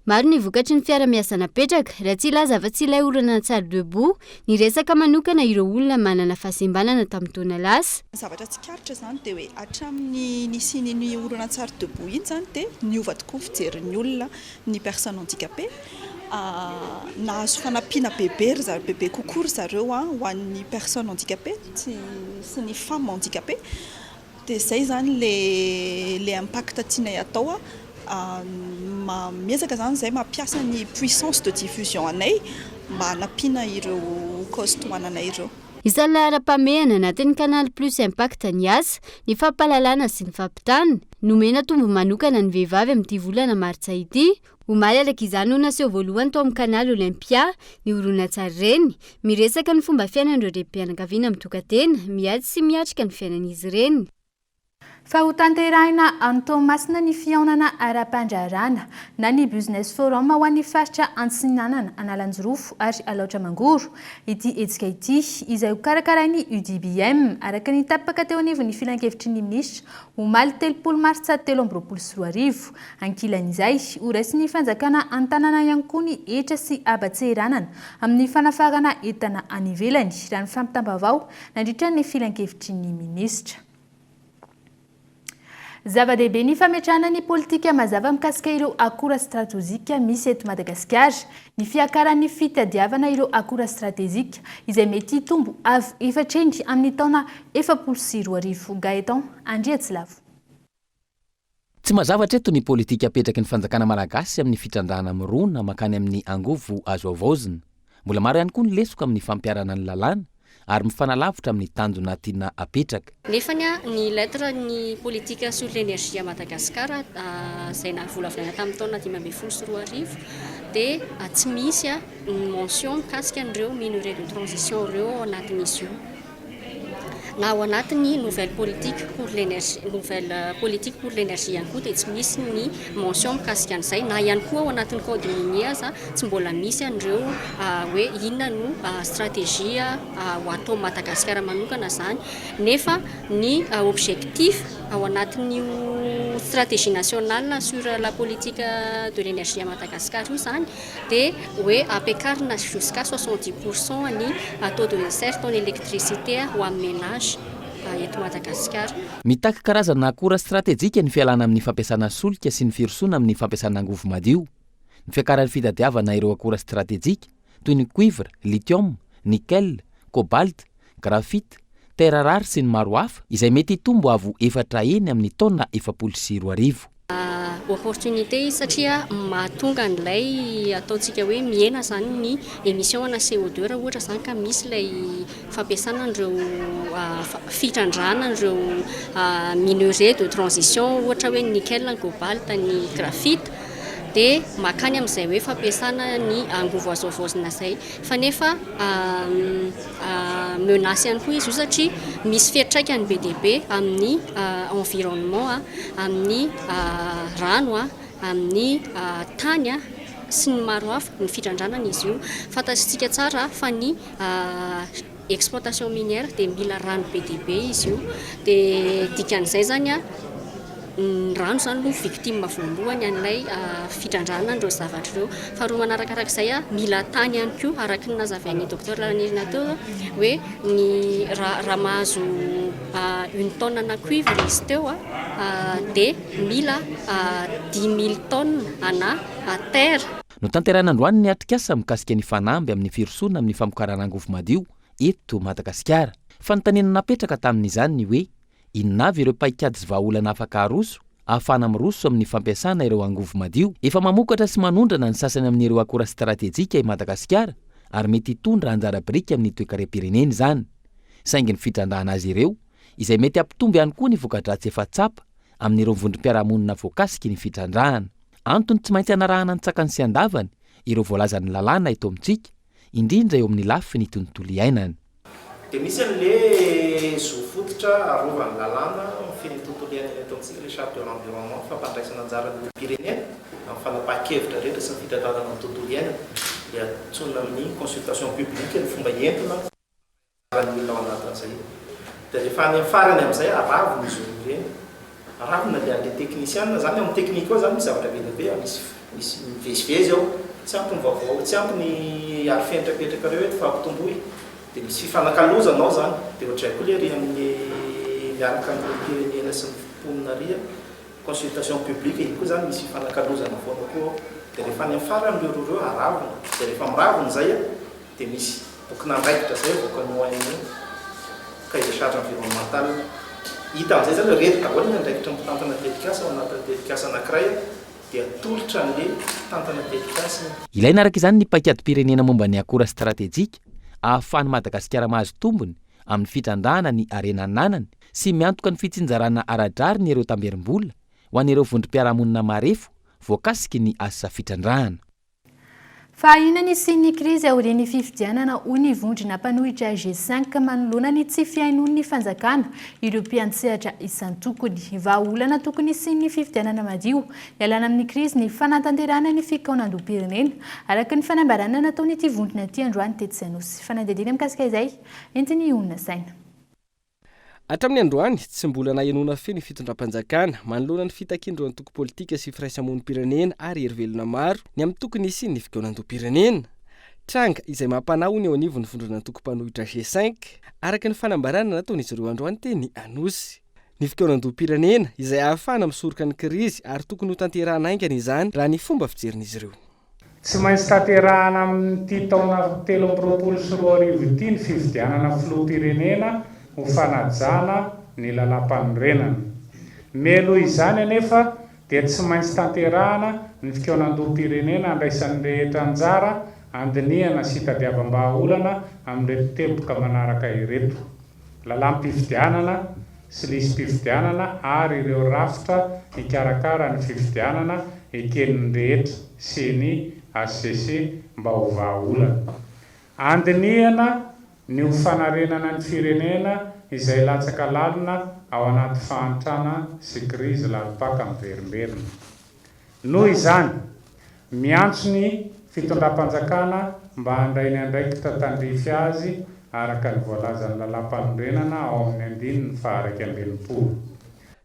Maro ny vokatry ny fiara-miasa napetraka, raha tsy hilaza afa-tsy ilay horonantsary Debout, niresaka manokana ireo olona manana fahasembanana tamin'ny taona lasa. Ny zavatra tsikaritra izany dia hoe hatramin'ny nisian'iny horonantsary Debout iny izany dia niova tokoa ny fijerin'ny olona ny personnes handicapées. Nahazo fanampiana bebe ry zareo, bebe kokoa ry zareo ho an'ny personnes handicapées sy ny femmes handicapées. Dia izay izany ilay ilay impact tianay atao, miezaka izany izahay mampiasa ny puissance de diffusion anay mba hanampiana ireo cause tohananay ireo. Isan'ny laharam-pahamehana anatin'ny Canal Plus Impact ny asa, ny fampahalalana sy ny fampitana. Nomena tombony manokana ny vehivavy amin'ity volana martsa ity. Omaly araka izany no naseho voalohany tao amin'ny Canal Olympia ny horonantsary Reny, miresaka ny fomba fiainan'ireo renim-pianakaviana mitoka-tena, miady sy miatrika ny fiainan'izy ireny. Fa hotanterahina any Toamasina ny fihaonana ara-pandraharahana na ny Business Forum ho an'ny faritra Antsinanana, Analanjirofo ary Alaotra Mangoro. Ity hetsika ity, izay hokarakarain'ny UDBM, araka ny tapaka teo anivon'ny filankevitry ny minisitra omaly 30 martsa 2023. Ankilan'izay, horaisin'ny fanjakana an-tanana ihany koa ny hetra sy haba-tseranana amin'ny fanafarana entana any ivelany, raha ny fampitam-baovao nandritra ny filankevitry ny minisitra. Zava-dehibe ny fametrahana ny politika mazava mikasika ireo akora stratozika misy eto Madagasikara. Ny fiakaran'ny fitadiavana ireo akora stratezika izay mety hitombo avo efatra heny amin'ny taona 2040. Gaëtan Andriatsilavo. Tsy mazava hatreto ny politika apetraky ny fanjakana malagasy amin'ny fitrandrahana mirona mankany amin'ny angovo azo havaozina. Mbola maro ihany koa ny lesoka amin'ny fampiharana ny lalàna ary mifanalavitra amin'ny tanjona tiana apetraka. Nefany ny lettre ny politique sur l'énergie à Madagascar izay volavolaina tamin'ny taona 2015 dia tsy misy ny mention mikasika an'ireo minerais de transition ireo ao anatin'izy io. Na ao anatin'ny nouvelle politique pour l'énergie, nouvelle politique pour l'énergie ihany koa dia tsy misy ny mention mikasika an'izay, na ihany koa ao anatin'ny code minier aza tsy mbola misy an'ireo hoe inona no stratégie ho atao Madagasikara manokana izany, nefa ny objectif ao anatin'io stratégie nationale sur la politique de l'énergie à Madagascar io izany dia hoe ampiakarina jusqu'à 70% ny taux de insert en électricité ho amin'ny ménage eto Madagasikara. Mitaky karazana akora stratejika ny fialana amin'ny fampiasana solika sy ny firosoana amin'ny fampiasana angovo madio. Ny fiakaran'ny fitadiavana ireo akora stratejika, toy ny cuivre, lithium, nickel, cobalt, graphite, terres rares sy ny maro hafa, izay mety hitombo avo efatra heny amin'ny taona 2040. Opportunité izy satria mahatonga an'ilay ataontsika hoe mihena izany ny émission ana CO2 raha ohatra izany ka misy ilay fampiasana an'ireo fitrandrahana an'ireo minerais de transition ohatra hoe ny nickel, ny cobalt, ny graphite dia makany amin'izay hoe fampiasana ny angovo azo havaozina izay fa nefa menace ihany koa izy io satria misy fiantraikany be dia be amin'ny environnement, amin'ny rano, amin'ny tany sy ny maro hafa ny fitrandrahana izy io. Fantatsika tsara fa ny exploitation minière dia mila rano be dia be izy io dia dikan'izay izany ny rano izany no victime voalohany an'ilay fitrandrahana an'ireo zavatra ireo. Faharoa manarakarak'izay, mila tany ihany koa araka ny nazavain'ny docteur Lalanirina teo hoe ny raha mahazo une tonne ana cuivre izy teo dia mila 10 000 tonnes ana terre. Notanterahina androany ny atrikasa mikasika ny fanamby amin'ny firosoana amin'ny famokarana angovo madio eto Madagasikara. Fanontaniana napetraka tamin'izany ny hoe inona avy ireo paikady sy vahaolana afaka aroso ahafahana miroso amin'ny fampiasana ireo angovo madio. Efa mamokatra sy manondrana ny sasany amin'ireo akora stratejika i Madagasikara ary mety hitondra anjara biriky amin'ny toekarem-pirenena izany. Saingy ny fitrandrahana azy ireo, izay mety hampitombo ihany koa ny voka-dratsy efa tsapa amin'ireo vondrom-piarahamonina voakasiky ny fitrandrahana. Antony tsy maintsy hanarahana an-tsakany sy an-davany ireo voalazan'ny lalàna eto amintsika, indrindra eo amin'ny lafiny tontolo iainana. Dia misy an'le zo fototra arovan'ny lalàna mifehy ny tontolo iainana eto amintsika, le charte de l'environnement, fampandraisana anjara ny olom-pirenena amin'ny fanapahan-kevitra rehetra sy ny fitantanana ny tontolo iainana, le antsoina amin'ny consultation publique ny fomba entina ny olona ao anatin'izay. Dia rehefa any amin'ny farany amin'izay aravona izy roa ireny. Aravona ilay an'ilay teknisiana izany, ao amin'ny teknika ao izany misy zavatra be dia be, misy misy mivezivezy ao, tsy ampy ny vaovao, tsy ampy ny arifenitra apetrakareo eto fa ampitomboy. Dia misy fifanakalozana ao izany. Dia ohatr'izay koa ilay ery amin'ny miaraka amin'ny olom-pirenena sy ny mponina ary. Consultation publique, iny koa izany misy fifanakalozana foana koa ao. Dia rehefa any amin'ny farany ireo roa ireo aravona. Dia rehefa miravona izay dia misy bokin'andraikitra izay avoakan'ny ONU, cahier de charge environnemental. Hita amin'izay izany hoe ireto daholo ny andraikitry ny mpitantana tetikasa ao anatin'ny tetikasa anankiray dia atolotra an'ilay mpitantana tetikasa iny. Ilaina araka izany ny paikadim-pirenena momba ny akora stratejika ahafahan'i Madagasikara mahazo tombony amin'ny fitrandrahana ny harena ananany sy miantoka ny fitsinjarana ara-drariny ireo tamberim-bola ho an'ireo vondrom-piarahamonina marefo voakasiky ny asa fitrandrahana. Fa inona ny hisian'ny krizy aorian'ny fifidianana hoy ny vondrona mpanohitra G5 manoloana ny tsy fihainoan'ny fanjakana ireo mpiantsehatra isan-tokony. Vahaolana tokony hisian'ny fifidianana madio hialana amin'ny krizy ny fanatanterahana ny fikaonandoham-pirenena araka ny fanambarana nataon'ity vondrona ity androany tetsy Anosy. Fanadihadiana mikasika izay entin'i Honina Saina. Hatramin'ny androany, tsy mbola nahenoana feo ny fitondram-panjakana manoloana ny fitakian'ireo antoko politika sy firaisamonim-pirenena ary hery velona maro ny amin'ny tokony hisian'ny fikaonandoham-pirenena. Tranga izay mampanahy hoy ny eo anivon'ny vondron'antoko mpanohitra G-cinq, araka ny fanambarana nataon'izy ireo androany teny Anosy. Ny fikaonandoham-pirenena izay ahafahana misoroka ny krizy ary tokony hotanterahana haingana izany raha ny fomba fijerin'izy ireo. Tsy maintsy tanterahana amin'ity taona 2023 ity ny fifidianana filoham-pirenena ho fanajana ny lalàmpanorenana. Mialoha izany anefa dia tsy maintsy tanterahana ny fikaonandoham-pirenena andraisan'ny rehetra anjara Andinihana sy itadiavam-bahaolana amin'ireto teboka manaraka ireto, lalàm-pifidianana sy lisi-pifidianana ary ireo rafitra hikarakara ny fifidianana eken'ny rehetra, Ceni, hcc, mba ho vahaolana. Andinihana ny ho fanarenana ny firenena izay latsaka lalina ao anaty fahantrana sy krizy lalim-paka miverimberina. Noho izany, miantso ny fitondram-panjakana mba handray ny andraikitra tandrify azy araka ny voalazan'ny Lalàmpanorenana ao amin'ny andininy faha-61.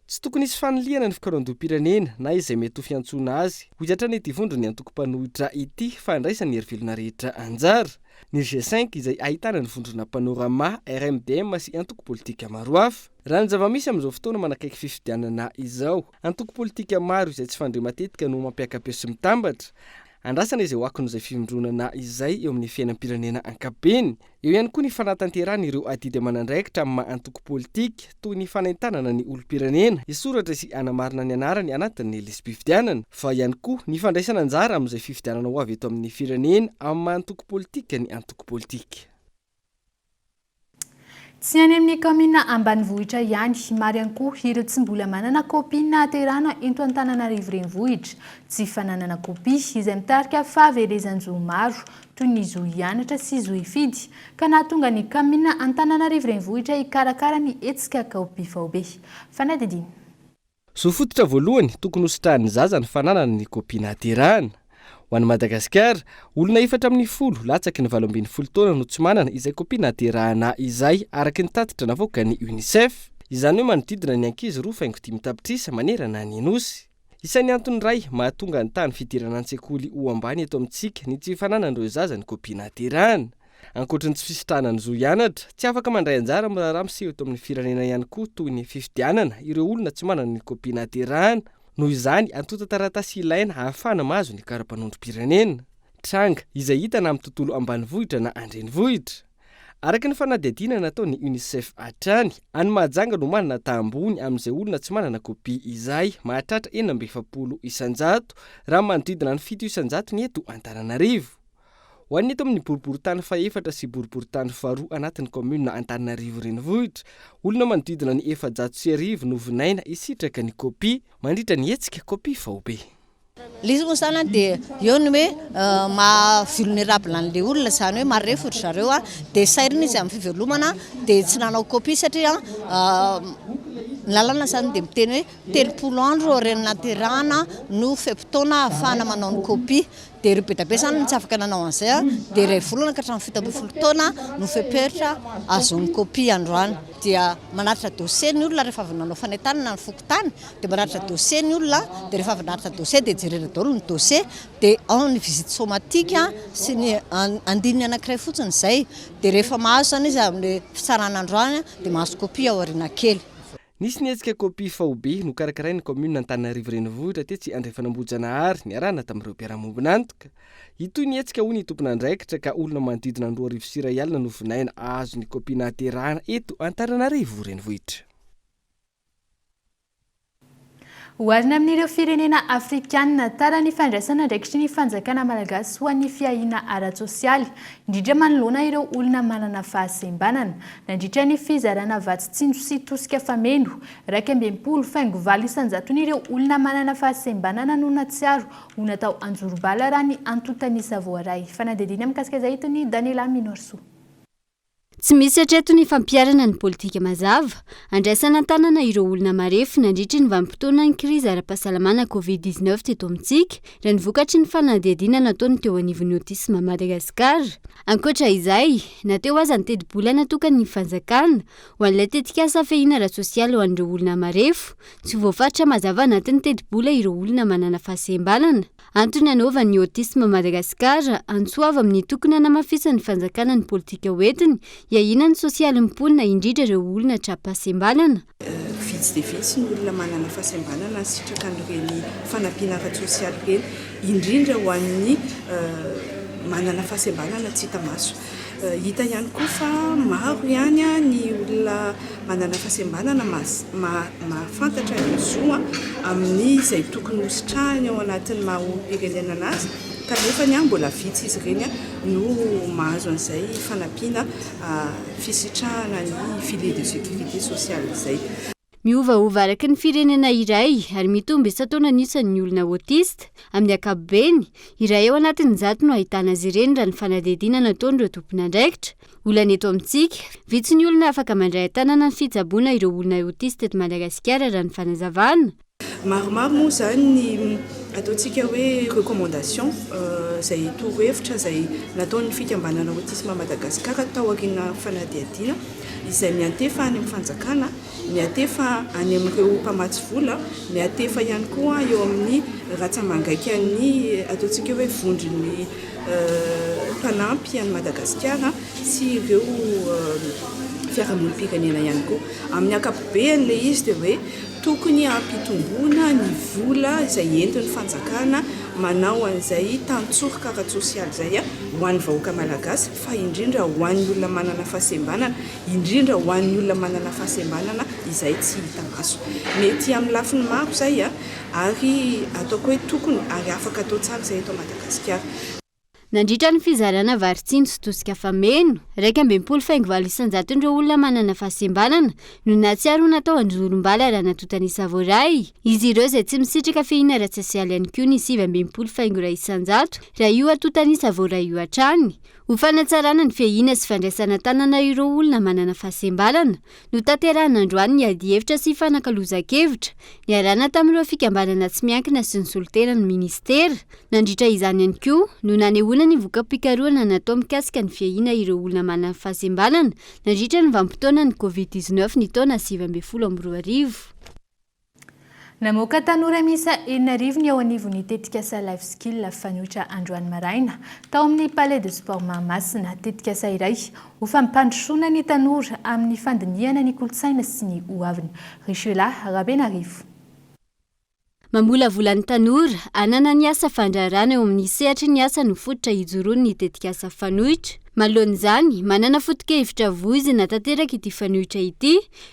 Tsy tokony hisy fanilihana ny fikaonandoham-pirenena na izay mety ho fiantsoana azy, hoy hatrany ity vondron'ny antoko mpanohitra ity fa handraisan'ny hery velona rehetra anjara. Ny G-cinq izay ahitana ny vondrona Panorama, RMDM sy antoko politika maro hafa. Raha ny zava-misy amin'izao fotoana manakaiky fifidianana izao, antoko politika maro izay tsy fandre matetika no mampiaka-peo sy mitambatra. Andrasana izay ho akon'izay fivondronana izay eo amin'ny fiainam-pirenena ankapobeny. Eo ihany koa ny fanatanterahana ireo adidy aman'andraikitra amin'ny maha antoko politika, toy ny fanentanana ny olom-pirenena hisoratra sy hanamarina ny anarany anatin'ny lisi-pifidianana, fa ihany koa ny fandraisana anjara amin'izay fifidianana ho avy eto amin'ny firenena amin'ny maha antoko politika ny antoko politika. Tsy any amin'ny kaominina ambanivohitra ihany, maro ihany koa ireo tsy mbola manana kopia nahaterahana eto Antananarivo Renivohitra. Tsy fananana kopia, izay mitarika fahaverezan-jo maro, toy ny zo hianatra sy zo hifidy, ka nahatonga ny kaominina Antananarivo Renivohitra hikarakara ny hetsika kaopia faobe. Fanadihadiana. Zo fototra voalohany tokony hositrahan'ny zaza ny fananana ny kopia nahaterahana. Ho an'i Madagasikara, olona efatra amin'ny folo latsaky ny 18 taona no tsy manana izay kopia nahaterahana izay, araka ny tatitra navoakan'ny Unicef. Izany hoe manodidina ny ankizy roa faingo dimy tapitrisa manerana ny Nosy. Isan'ny antony iray mahatonga ny tahan'ny fidirana an-tsekoly ho ambany eto amintsika ny tsy fananan'ireo zaza ny kopia nahaterahana. Ankoatry ny tsy fisitrahana ny zo hianatra, tsy afaka mandray anjara amin'ny raharaha miseho eto amin'ny firenena ihany koa toy ny fifidianana ireo olona tsy manana ny kopia nahaterahana. Noho izany, antontan-taratasy ilaina ahafahana mahazo ny kara-panondrom-pirenena. Tranga izay hita na amin'ny tontolo ambanivohitra na an-drenivohitra. Araka ny fanadihadiana nataon'ny Unicef hatrany, any Mahajanga no manana taha ambony amin'izay olona tsy manana kopia izay, mahatratra 46%, raha manodidina ny 7% ny eto Antananarivo. Ho an'ny eto amin'ny boriborintany fahefatra sy boriborintany faharoa anatin'ny kaominina Antananarivo Renivohitra, olona manodidina ny 1400 no vinaina hisitraka ny kopia mandritra ny hetsika kopia faobe. Ilay izy moa izany an dia eo ny hoe maha vulnerable an'ilay olona, izany hoe marefo ry zareo an, dia sairina izy amin'ny fivelomana dia tsy nanao copie satria ny lalàna izany dia miteny hoe 30 andro aorian'ny nahaterahana no fe-potoana ahafahana manao ny copie. Dia ireo be dia be izany no tsy afaka nanao an'izay an, dia iray volana ka hatramin'ny 17 taona no fepetra ahazoany copie androany. Dia manatitra dossier ny olona rehefa avy nanao fanentanana ny fokontany. Dia manatitra dossier ny olona, dia rehefa avy nanatitra dossier dia jerena daholo ny dossier, dia ao ny visite somatique sy ny andininy anankiray fotsiny izay, dia rehefa mahazo izany izy amin'ny fitsarana androany dia mahazo copie ao aoriana kely. Nisy ny hetsika copie faobe nokarakarain'ny kaominina Antananarivo Renivohitra tetsy Andrefanambohijanahary niarahana tamin'ireo mpiara-mombon'antoka. Hitohy ny hetsika hoy ny tompon'andraikitra ka olona manodidina ny 2100 no vinaina hahazo ny copie nahaterahana eto Antananarivo Renivohitra. Oharina amin'ireo firenena afrikanina, tara ny fandraisana andraikitry ny fanjakana malagasy ho an'ny fiahiana ara-tsosialy, indrindra manoloana ireo olona manana fahasembanana. Nandritra ny fizarana vatsy tsinjo sy tosika fameno, 61 faingo valo isan-jaton'ireo olona manana fahasembanana no natsiaro ho natao anjorobala raha ny antontan'isa voaray. Fanadihadiana mikasika izay hitan'i Daniela Minorsoa. Tsy misy hatreto ny fampiharana ny politika mazava andraisana an-tanana ireo olona marefo nandritry ny vanim-potoanan'ny krizy ara-pahasalamana Covid 19 teto amintsika, raha ny vokatry ny fanadihadiana nataon'ny teo anivon'ny Autisme Madagascar. Ankoatra izay, na teo aza ny tetibola natokan'ny fanjakana ho an'ilay tetikasa fehina ara-tsosialy ho an'ireo olona marefo, tsy voafaritra mazava anatin'ny tetibola ireo olona manana fahasembanana. Antony anaovan'ny Autisme Madagascar antso avo amin'ny tokony hanamafisan'ny fanjakana ny politika hoentiny hiahiana ny sosialin'ny mponina indrindra ireo olona tra-pahasembanana. Vitsy dia vitsy ny olona manana fahasembanana nisitraka an'ireny fanampiana ara-tsosialy ireny, indrindra ho an'ny manana fahasembanana tsy hita maso. Hita ihany koa fa maro ihany ny olona manana fahasembanana mahafantatra ny zo amin'izay tokony hositrahany ao anatin'ny maha olom-pirenena anazy. Kanefa ny mbola vitsy izy ireny no mahazo an'izay fanampiana fisitrahana ny filet de sécurité sociale izay. Miovaova araka ny firenena iray ary mitombo isan-taona ny isan'ny olona autiste. Amin'ny ankapobeny, iray ao anatin'ny zato no ahitana azy ireny raha ny fanadihadiana nataon'ireo tompon'andraikitra. Olana eto amintsika, vitsy ny olona afaka mandray an-tanana ny fitsaboana ireo olona autiste eto Madagasikara raha ny fanazavana. Maromaro moa izany ny ataontsika hoe recommandation izay torohevitra izay nataon'ny fikambanana Autisme Madagascar taoriana fanadihadiana izay miantefa any amin'ny fanjakana, miantefa any amin'ireo mpamatsy vola, miantefa ihany koa eo amin'ny ratsa-mangaikan'ny ataontsika hoe vondron'ny mpanampy an'i Madagasikara sy ireo fiarahamonim-pirenena ihany koa. Amin'ny ankapobeny ilay izy dia hoe tokony hampitomboana ny vola izay entin'ny fanjakana manao an'izay tantsoroka ara-tsosialy izay ho an'ny vahoaka malagasy fa indrindra ho an'ny olona manana fahasembanana, indrindra ho an'ny olona manana fahasembanana izay tsy hita maso. Mety amin'ny lafiny maro izay ary ataoko hoe tokony ary afaka atao tsara izay eto Madagasikara. Nandritra ny fizarana vary tsinjo sy tosika fameno, 61.8 isan-jaton'ireo olona manana fahasembanana no nahatsiaro ho natao anjorom-bala raha natontan'isa voaray. Izy ireo izay tsy misitraka fiahiana ara-tsosialy ihany koa ny 69.1 isan-jato raha io antontan'isa voaray io hatrany. Ho fanatsarana ny fiahiana sy fandraisana an-tanana ireo olona manana fahasembanana, notanterahina androany ny adihevitra sy fanakalozan-kevitra, niarahana tamin'ireo fikambanana tsy miankina sy ny solontenan'ny minisitera. Nandritra izany ihany koa no nanehoana ny voka-pikarohana natao mikasika ny fiahiana ireo olona manana fahasembanana nandritra ny vanim-potoanan'ny Covid 19 ny taona 2019. Namoaka tanora miisa 6000 ny eo anivon'ny tetikasa Life Skill fanoitra androany maraina tao amin'ny Palais de Sport Mahamasina. Tetikasa iray ho fampandrosoana ny tanora amin'ny fandinihana ny kolontsaina sy ny hoaviny. Richela Rabenarivo. Mamolavola ny tanora hanana ny asa fandraharahana eo amin'ny sehatry ny asa no fototra ijoroan'ny tetikasa fanoitra. Manoloana izany, manana foto-kevitra voizina tanteraka ity fanoitra ity,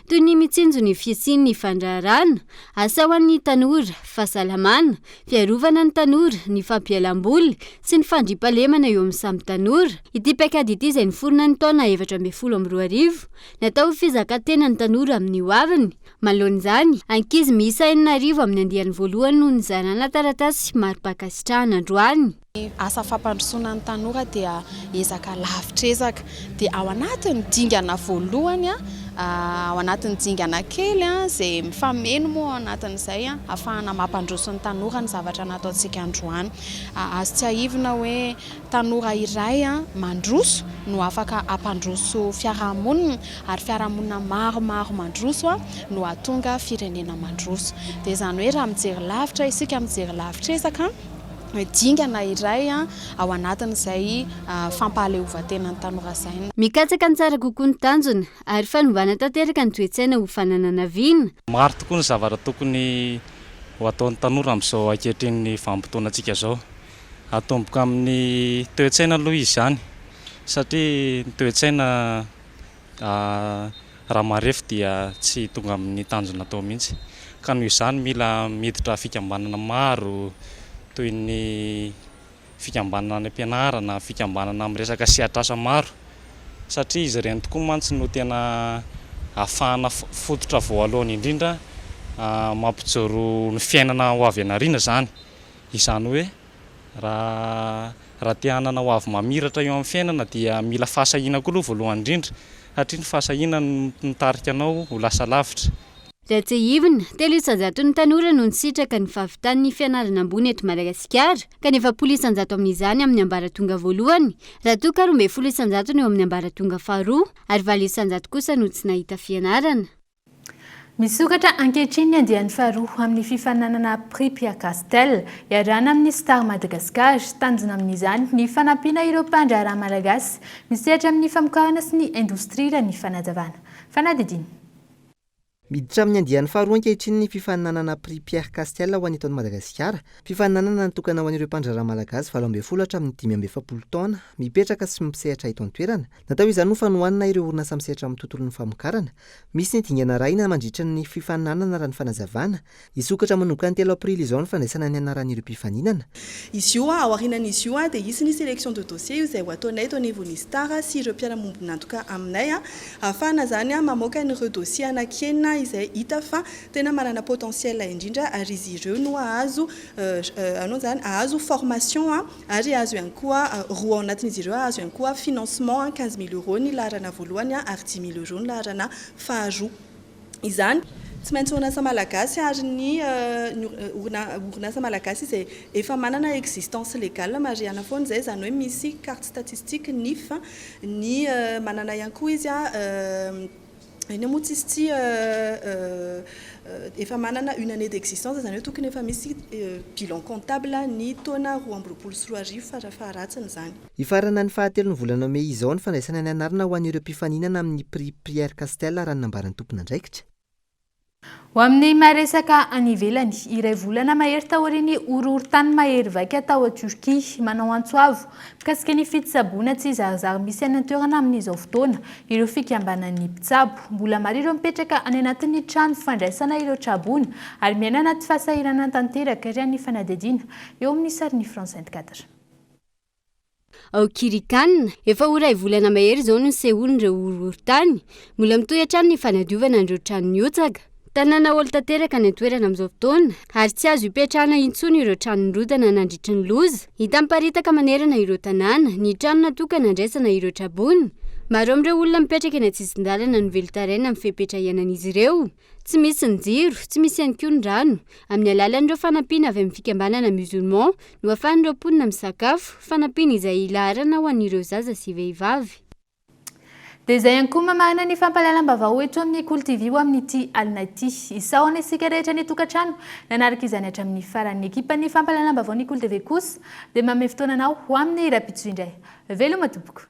toy ny mitsinjo ny fisian'ny fandraharahana, asa ho an'ny tanora, fahasalamana, fiarovana ny tanora, ny fampialam-boly, sy ny fandriampahalemana eo amin'ny samy tanora. Ity paikady ity izay niforona ny taona 2014, natao ho fizakan-tenan'ny tanora amin'ny hoaviny. Manoloana izany, ankizy miisa 6000 amin'ny andiany voalohany no nizarana taratasy mari-pankasitrahana androany. Ny asa fampandrosoana ny tanora dia ezaka lavitr'ezaka. Dia ao anatin'ny dingana voalohany, ao anatin'ny dingana kely izay mifameno moa ao anatin'izay ahafahana mampandroso ny tanora ny zavatra nataontsika androany. Azo tsiahivina hoe tanora iray mandroso no afaka hampandroso fiarahamonina ary fiarahamonina maromaro mandroso no hahatonga firenena mandroso. Dia izany hoe raha mijery lavitra isika, mijery lavitr'ezaka, dingana iray ao anatin'izay fampahaleovantenan'ny tanora izay. Mikatsaka ny tsara kokoa ny tanjona ary fanovana tanteraka ny toe-tsaina ho fananana vina. Maro tokoa ny zavatra tokony ho ataon'ny tanora amin'izao ankehitrinin'ny vanim-potoanantsika izao. Atomboka amin'ny toe-tsaina aloha izy izany satria ny toe-tsaina Raha marefo dia tsy tonga amin'ny tanjona atao mihitsy. Ka noho izany mila miditra fikambanana maro toy ny fikambanana any am-pianarana, fikambanana amin'ny resaka sehatr'asa maro satria izy ireny tokoa mantsy no tena ahafahana fototra voalohany indrindra mampijoro ny fiainana ho avy any aoriana izany. Izany hoe Raha raha te hanana ho avy mamiratra eo amin'ny fiainana dia mila fahasahiana koa aloha voalohany indrindra satria ny fahasahiana no mitarika anao ho lasa lavitra. Raha tsiahivina, telo isan-jaton'ny tanora no nisitraka ny fahavitan'ny fianarana ambony eto Madagasikara, ka ny 40 isan-jato amin'izany amin'ny ambaratonga voalohany, raha toa ka 12 isan-jato ny eo amin'ny ambaratonga faharoa, ary valo isan-jato kosa no tsy nahita fianarana. Misokatra ankehitriny ny andiany faharoa amin'ny fifaninanana Prix Pierre Castel, iarahana amin'ny Star Madagascar. Tanjona amin'izany ny fanampiana ireo mpandraharaha malagasy misehatra amin'ny famokarana sy ny indostria, raha ny fanazavana. Fanadihadiana. Miditra amin'ny andiany faharoa ankehitriny ny fifaninanana Prix Pierre Castel ho an'ny eto Madagasikara. Fifaninanana natokana ho an'ireo mpandraharaha malagasy 18 hatramin'ny 45 taona, mipetraka sy mpisehatra eto an-toerana. Natao izany ho fanohanana ireo orinasa misehatra amin'ny tontolon'ny famokarana. Misy ny dingana arahina mandritra ny fifaninanana raha ny fanazavana. Hisokatra manomboka ny telo aprily izao ny fandraisana ny anaran'ireo mpifaninana. Izy io, aorianan'izy io dia hisy ny sélection de dossier io izay ho ataonay eto anivon'ny Star sy ireo mpiara-mombon'antoka aminay ahafahana izany mamoaka an'ireo dossier anankienina izay hita fa tena manana potentiel indrindra ary izy ireo no hahazo anao izany hahazo formation ary hahazo ihany koa roa ao anatin'izy ireo hahazo ihany koa financement 15 mille euros ny laharana voalohany ary 5000 euros ny laharana faharoa. Izany. Tsy maintsy orinasa malagasy ary ny orinasa malagasy izay efa manana existence légale marihana foana izay, izany hoe misy carte statistique, nif, ny manana ihany koa izy inona moa tsisy tsy efa manana une année d'existence, izany hoe tokony efa misy bilan comptable ny taona 2022 farafaharatsiny izany. Hifarana ny fahatelon'ny volana mey izao ny fandraisana ny anarana ho an'ireo mpifaninana amin'ny Prix Pierre Castel raha ny nambaran'ny tompon'andraikitra. Ho amin'ny maha-resaka any ivelany, iray volana mahery taorian'ny horohorontany mahery vaika tao Turquie, manao antso avo mikasika ny fitsaboana tsy zarizary misy any an-toerana amin'izao fotoana ireo fikambanan'ny mpitsabo. Mbola maro ireo mipetraka any anatin'ny trano fandraisana ireo traboina ary miaina anaty fahasahiranana tanteraka, raha ny fanadihadiana eo amin'ny sarin'ny France 24. Ao Kirikhan, efa ho iray volana mahery izao no nisehoan'ireo horohorontany. Mbola mitohy hatrany ny fanadiovana an'ireo trano nihotsaka. Tanàna haolo tanteraka any an-toerana amin'izao fotoana, ary tsy azo ipetrahana intsony ireo trano nirodana nandritry ny loza. Hita miparitaka manerana ireo tanàna, ny trano natokana handraisana ireo traboina. Maro amin'ireo olona mipetraka eny an-tsisin-dalana no velon-taraina amin'ny fepetra iainan'izy ireo. Tsy misy ny jiro, tsy misy ihany koa ny rano. Amin'ny alalan'ireo fanampiana avy amin'ny fikambanana musulman no ahafahan'ireo mponina misakafo, fanampiana izay ilaharana ho an'ireo zaza sy vehivavy. Dia izay ihany koa mamarana ny fampahalalam-baovao eto amin'ny Kolo TV ho amin'ity alina ity. Isaorana isika rehetra any an-tokantrano nanaraka izany hatramin'ny farany. Ny ekipan'ny fampahalalam-baovao ny Kolo TV kosa dia manome fotoana anao ho amin'ny rahampitso indray. Veloma tompoko.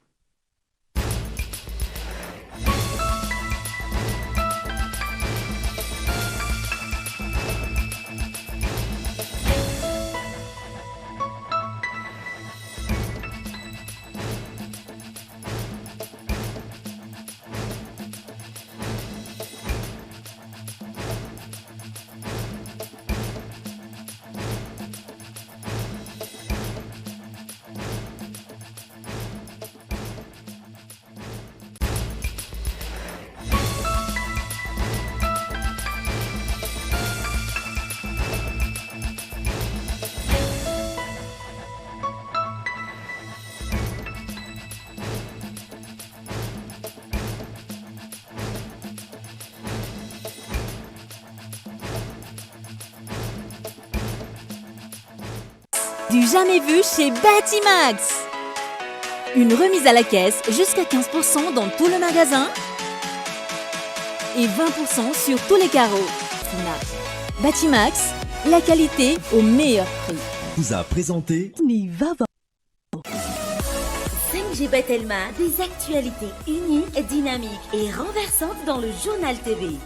Du jamais vu chez Batimax. Une remise à la caisse jusqu'à 15% dans tout le magasin et 20% sur tous les carreaux. Batimax, la qualité au meilleur prix. Vous a présenté 5G Batelma, des actualités uniques, dynamiques et renversantes dans le journal TV.